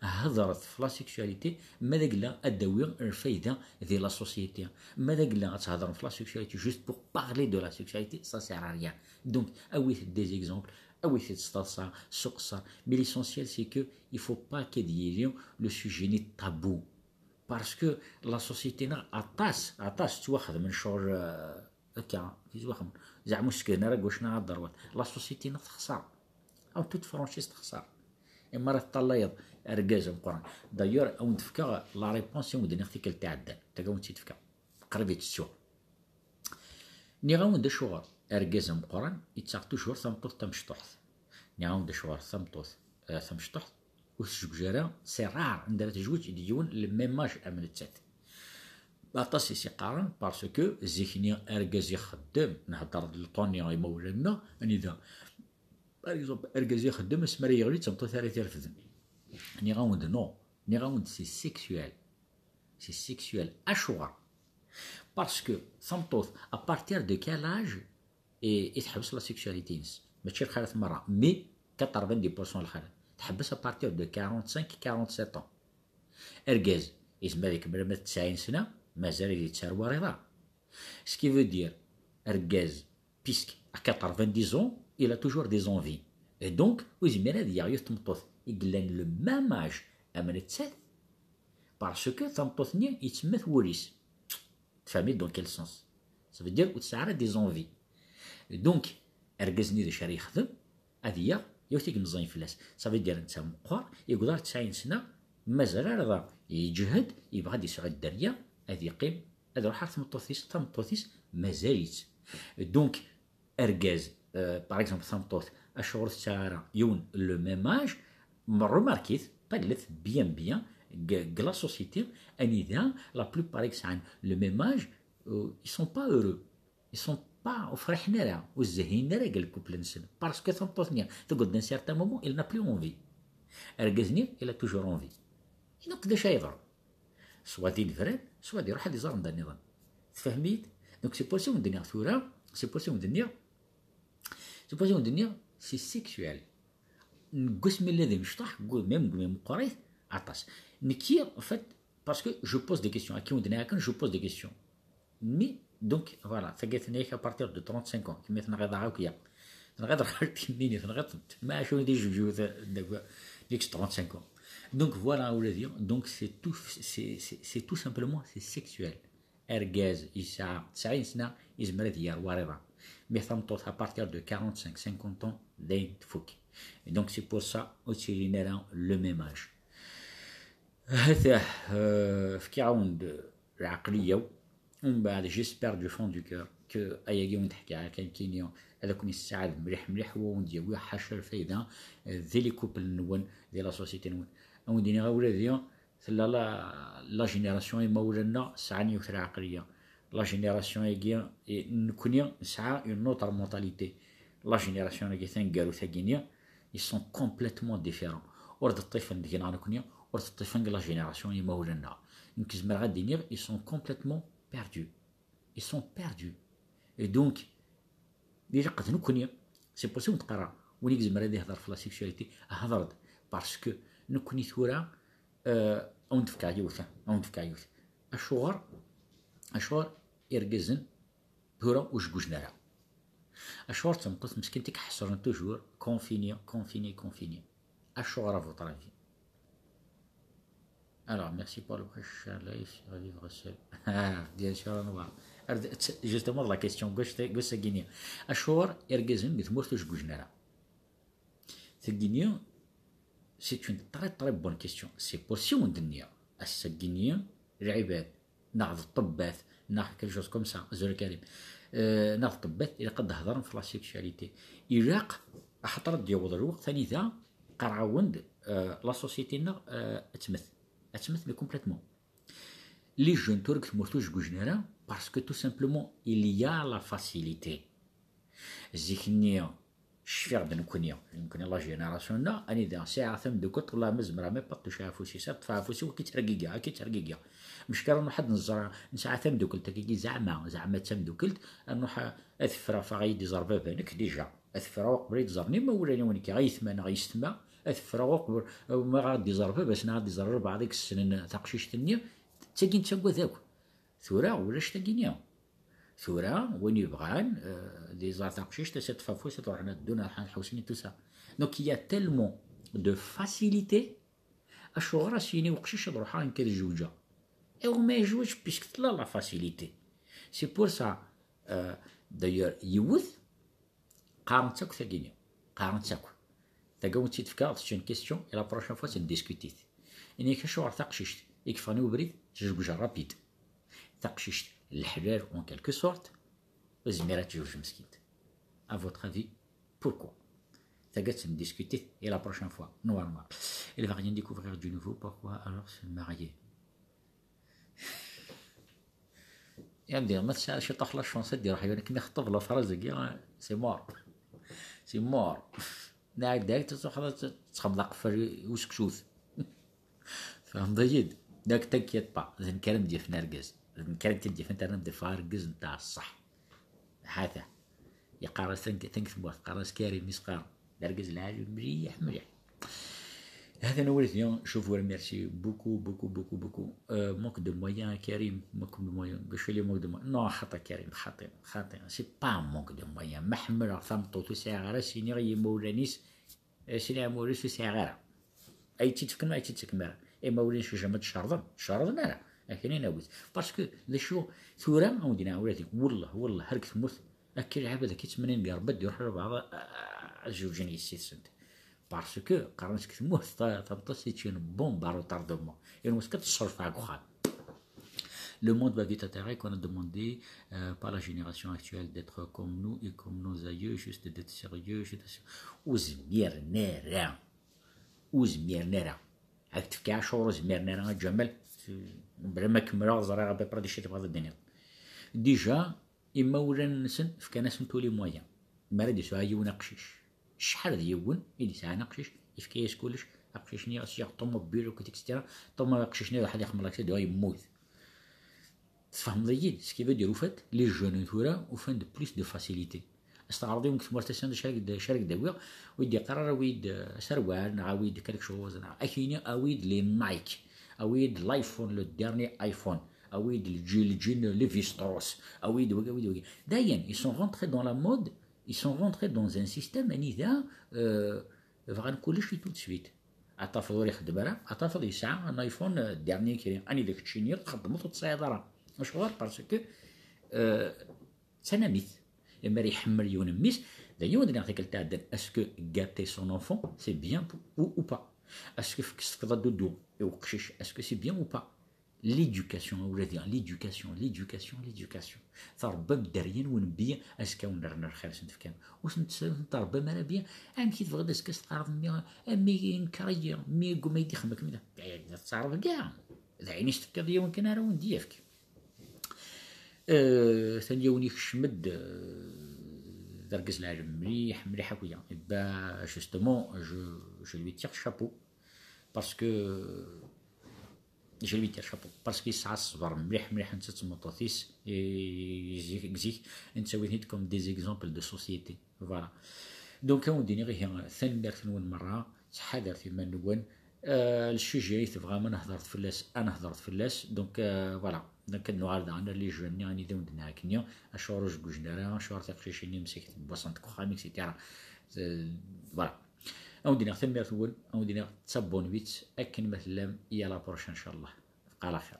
Hedret f la sexualité, ma d agla ad d-tawi lfayda di la société. Ma d agla ad thedrem f la sexualité, juste pour parler de la sexualité, ça sert à rien. Donc, awit des exemples, awit-d s taḍsa, s uqeṣṣer. Mais l'essentiel, c'est que il faut pas que d-yili le sujet-nni tabou. Parce que la société-nneɣ aṭas, aṭas ttwaxedmen ccɣel, euh, akka, ttwaxedmen. Zeɛma ur ssekden ara deg wacna ad ṛwat. La société-nneɣ texṣer. En toute franchise, texṣer. Imi ara teṭṭalayeḍ argaz ameqqran. D'ailleurs, ad wen-d-fkeɣ la réponse i wen-d-nniɣ tikkelt iɛeddan. Tagi ad wen-tt-id-fkeɣ. Qrib i tt-ttuɣ. Nniɣ-awen-d acuɣer argaz ameqqran yettaɣ toujours tameṭṭut tamecṭuḥt. Nniɣ-awen-d acuɣer tameṭṭut, eh, tamecṭuḥt ur tezweǧ ara, c'est rare anda ara tezweǧ d yiwen le même âge am nettat. Aṭas i s-iqqaren, parce que zik-nni argaz ixeddem, nhedder d le temps-nni imawlan-nneɣ, anida, par exemple, argaz ixeddem, asmi ara yeɣli d tameṭṭut ara t-irefden. Nniɣ-awen-d non, nniɣ-awen-d c'est sexuel. C'est sexuel. Acuɣer? Parce que tameṭṭut, à partir de quel âge i, i tḥebbes la sexualité-ines? Mačči lxalat merra, mais quatre-vingt-dix pour cent lxalat. Tḥebbes à partir de quarante-cinq, quarante-sept ans. Argaz, yezmer ad ikemmel arma d tesɛin sna, mazal ad yettaru war iḍar. Ce qui veut dire, argaz, puisque à quatre-vingt-dix ans, il a toujours des envies. Et donc, ur yezmir ad yaɣ yiwet tmeṭṭut i yellan le même âge am nettat, parce que tameṭṭut-nni yettemmat wul-is. Tfehmiḍ dans quel sens? Ça veut dire ur tesɛi ara des envies. Donc, argaz-nni d acu ara yexdem? Ad yaɣ yiwet i yemẓin fell-as. Ça veut dire netta meqqer, yegḍar tesɛin sna, mazal ara da yeǧhed, yebɣa ad yesɛu dderya, ad yeqqim, ad iruḥ ar tmeṭṭut-is, tameṭṭut-is mazal-itt. Donc, argaz, euh, par exemple, tameṭṭut, acuɣer ur tesɛi ara yiwen le même âge, remarquez-t, pallet bien bien, deg, deg la société, anida la plupart i yesɛan le même âge, euh, ils sont pas heureux. Ils sont pas, ur friḥen ara, ur zehhin ara deg le couple-nsen. Parce que tameṭṭut-nni, tewweḍ-d un certain moment, il n'a plus envie. Argaz-nni, il a toujours envie. Et donc, d acu ay yeḍran? Soit d inebran, soit d iruḥ ad iẓer anda nniḍen. Tfehmem-iyi-d? Donc, c'est pour ça i wen-d-nniɣ tura, c'est pour ça i wen-d-nniɣ, c'est pour ça i wen-d-nniɣ, c'est sexuel. Deg wasmi yella d imecṭaḥ, deg, même deg meqqrit, aṭas. Nekki, en fait, parce que je pose des questions. Akka i wen-d-nniɣ akken, je pose des questions. Mais, donc, voilà, tagi tenna-yak à partir de trente-cinq ans, kemmi tenɣiḍ akk ya. Tenɣiḍ lxalti-nni, tenɣiḍ-tent. Ma acu di jebjub, deg, deg trente-cinq ans. Donc, voilà, ula d, donc, c'est tout, c'est, c'est, c'est tout simplement, c'est sexuel. Argaz yesɛa tesɛin sna, yezmer ad yaru war iḍan. Mais tameṭṭut, à partir de quarante-cinq, cinquante ans, dayen tfuk. Et donc, c'est pour ça, ur ttilin ara le même âge. Hata, euh, fkiɣ-awen-d lɛeqliya-w. Umbeɛd, j'espère du fond du cœur que ayagi wen-d-ḥkiɣ kan kini ad ken-yessaɛed mliḥ mliḥ, wa wen-d-yawi ḥaca lfayda, eh, di les couples nwen, di la société nwen. Ad wen-d-iniɣ, a wladi, tella la, la génération imawlan-nneɣ sɛan yiwet lɛeqliya. La génération-agi, eh, nekni nesɛa une autre mentalité. La génération-agi taneggarut-agi-ni, ils sont complètement différents. Ur d-ṭṭifen deg-neɣ nekni, ur d-ṭṭifen deg la génération imawlan-nneɣ. Nekk zemreɣ ad d-iniɣ, ils sont complètement perdus. Ils sont perdus. Et donc, ilaq d nekni, c'est pour ça wen-d-qqareɣ, win i yezmer ad ihder ɣef la sexualité, hder-d. Parce que nekni tura, euh, ad wen-d-fkeɣ yiwet, ad wen-d-fkeɣ yiwet. Acuɣer, acuɣer irgazen tura ur jgujen ara? Acuɣer d tameṭṭut meskint i iḥeṣren toujours, confinée, confinée, confinée? Acuɣer, à votre avis? Alors, merci pour le prochain live sur vivre seul. Ah, bien sûr, Anwar. Ar-, t-, justement, la question, gauche, gauche, c'est gagné. Acuɣer irgazen deg tmurt ur jgujen ara? Tagini, c'est une très, très bonne question. C'est pour ça wen-d-nniɣ, ass-agini, lɛibad, neɣ d ṭṭebbat, neɣ quelque chose comme ça, azul a Karim, euh, neɣ d ṭṭebbat, ilaq ad hedren ɣef la sexualité. Ilaq, axaṭer ad d-yaweḍ lweqt anida, qqareɣ-awen-d, euh, la société-nneɣ, euh, ad tmet. Ad tmet, mais complètement. Les jeunes tura deg tmurt ur jgujen ara, parce que tout simplement, il y a la facilité. Zik-nni, cfiɣ-d nekni, nekni la génération-nneɣ, anida sɛiɣ tameddukelt, والله ma zemreɣ même pas ad tucceɣ afus-is, ad ṭṭfeɣ afus-iw, ad k-ittergigiɣ, ad k-ittergigiɣ. Mec kan ad nruḥ ad nẓer, nesɛa tameddukelt-agi zeɛma, zeɛma d tameddukelt, ad nruḥ ad ffreɣ, fɣa ad yi-d-iẓer baba-nnek, déjà. Ad ffreɣ uqbel ad yi-d-ẓren imawlan-iw nekk, ayetma neɣ yessetma, ad ffreɣ uqbel, ma ad d-iẓer baba-s neɣ ad d-iẓer albeɛḍ i yessnen taqcict-nni, d tagi nettagad akk. Tura ulac tagini. Tura, win yebɣan, euh, ad iẓer taqcict, ad s-iṭṭef afus, ad ruḥen ad ddun, ad ruḥen ad ḥewsen et tout ça. Donc, il y a tellement de facilité, acuɣer ad s-yini uqcic ad ruḥeɣ nekk ad zewǧeɣ? Iwa ma yezweǧ, puisque tella la facilité. C'est pour ça, euh, d'ailleurs, yiwet, qqaren-tt akk tagini. Qqaren-tt akk. Tagawt i d-fkeɣ, c'est une question, et la prochaine fois, c'est une discutit. Ini-k acuɣer taqcict i yeffɣen i ubrid, tezweǧ rapide. Taqcict n leḥlal, en quelque sorte, ur tezmir ad tezweǧ meskint. À votre avis, pourquoi? Tagawt n discutit, et la prochaine fois, noir noir. Il va rien découvrir du nouveau, pourquoi alors se marier? Yandi, ma tesɛiḍ ciṭuḥ la chance ad d-iruḥ yiwen akken ixeṭṭeb la phrase-agi, c'est mort. C'est mort. Nɛid direct ad truḥeḍ ad txedmeḍ aqeffal i useksut. Tfehmeḍ-iyi-d? Donc, t'inquiète pas. D nekk ara m-d-yafen argaz. D nekk ara k-id-yafen, terna-m-d ɣef argaz n ta ṣṣeḥ. Hata. Yeqqar-as tank-, tank tmurt, qqaren-as Karim, i s-qqaren. D argaz lɛali mliḥ, mliḥ. هذا نورث يوم. شوف، merci beaucoup, beaucoup, beaucoup, beaucoup. Euh, manque de moyens, Karim, manque de moyens. قال شو اللي manque de moyens؟ Non, خطأ كريم، خاطئ، خاطئ. C'est pas un manque de moyens. Ma ḥemmleɣ tameṭṭut ur sɛiɣ ara, s-iniɣ i yimawlan-is, eh, s-iniɣ i yimawlan-is ur sɛiɣ ara. Ay tt-id-fken, ay tt-id-tefkem ara. Imawlan-is jamais d-cerḍen, cerḍen ara. Akken i nawit. Parce que, d acu, tura, a wen-d-iniɣ, wellah, wellah, ar deg tmurt, akka lɛibad akka yettmennin deg Rebbi, ad d-iruḥ lbeɛḍ, a, a, ad zewǧen yessi-tsent. Parce que, qqaren-as deg tmurt, ta-, tameṭṭut, c'est une bombe à retardement. Et nous, qu'est-ce que ça fait, quoi? Le monde va vite atterrir, qu'on a demandé, euh, par la génération actuelle d'être comme nous et comme nos aïeux, juste d'être sérieux, juste... Ur zmiren ara. Ur zmiren ara. Ad k-tefk ɛecra ur zmiren ara, a Ǧamal. Bla ma kemmleɣ, ẓriɣ à peu près d acu i tebɣiḍ ad d-tiniḍ. Déjà, imawlan-nsen fkan-asen tous les moyens. Mi ara d-yesɛu yiwen aqcic, acḥal d yiwen i d-yesɛan aqcic, yefka-yas kullec, aqcic-nni ad s-yaɣ ṭumubil, et cetera. Ṭumubil, aqcic-nni iruḥ ad ixemmel aksida, yemmut. Tfehmeḍ-iyi-d? Ce qui veut dire, au fait, les jeunes n tura ufan-d plus de facilité. Ad s-teɣreḍ i yiwen deg tmurt, ass-a d acu ara k-d-, acu ara k-d-awiɣ, ur yi-d-yeqqar ara awi-d, euh, aserwal, neɣ awi-d quelque chose, neɣ akken, awi-d les Nike, awi-d l'iPhone, le dernier iPhone, awi-d lǧi-, lǧin Levi Strauss, awi-d wagi, awi-d wagi. Dayen, ils sont rentrés dans la mode, ils sont rentrés dans un système anida, euh, bɣan kullec i tout de suite. Ad tafeḍ ur ixeddem ara, ad tafeḍ yesɛa un iPhone, euh, dernier cri. Anida keččini txeddmeḍ ur tesɛiḍ ara. Acuɣer? Parce que, euh, d tanamit. Imi ara iḥemmel yiwen mmi-s, d ayen i wen-d-nniɣ tikkelt iɛeddan, est-ce que gâter son enfant, c'est bien ou, ou pas? Est-ce que fk-, tefkeḍ adudu i uqcic, est-ce que c'est bien ou pas? L'éducation, a wladi, l'éducation, l'éducation, l'éducation. Trebbam dderya-nwen bien, azekka ur nerna lxir-nsen tefkam. Ur ten-, ur ten-trebbam ara bien, amek i tebɣiḍ azekka s-teqqareḍ mmi, a mmi yenker-iyi, mmi yegguma ad yi-d-ixdem akken da. Eh, tettɛerḍeḍ kra. D ayen i s-tefkiḍ yiwen kan ara wen-d-yefk. Eh, tani yiwen ikcem-d, eh, d argaz lɛali mliḥ, mliḥ akk ya. Eh ben, justement, je, je lui tire chapeau. Parce que je lui tire chapeau. Parce que yesɛa ṣṣber mliḥ, mliḥ, netta d tmeṭṭut-is, i zik, zik, nettawi-ten-id comme des exemples de société. Voilà. Donc, a wen-d-iniɣ ihi, tanemmirt-nwen merra, ttḥadaret iman-nwen. Euh, le sujet i tebɣam ad nehḍret fell-as, ad nehḍret fell-as. Donc, euh, voilà. Donc, ad nuɣal daɣen ar les jeux-nni, anida wen-d-nniɣ akkenni, acuɣer ur zewwǧen ara, acuɣer tiqcicin-nni msakit n wassent deg uxxam, et cetera. Euh, voilà. A wen-d-iniɣ tanemmirt-nwen, a wen-d-iniɣ d tabunwit, akken ma tellam, i à la prochaine, inchallah. Tebqa la xir.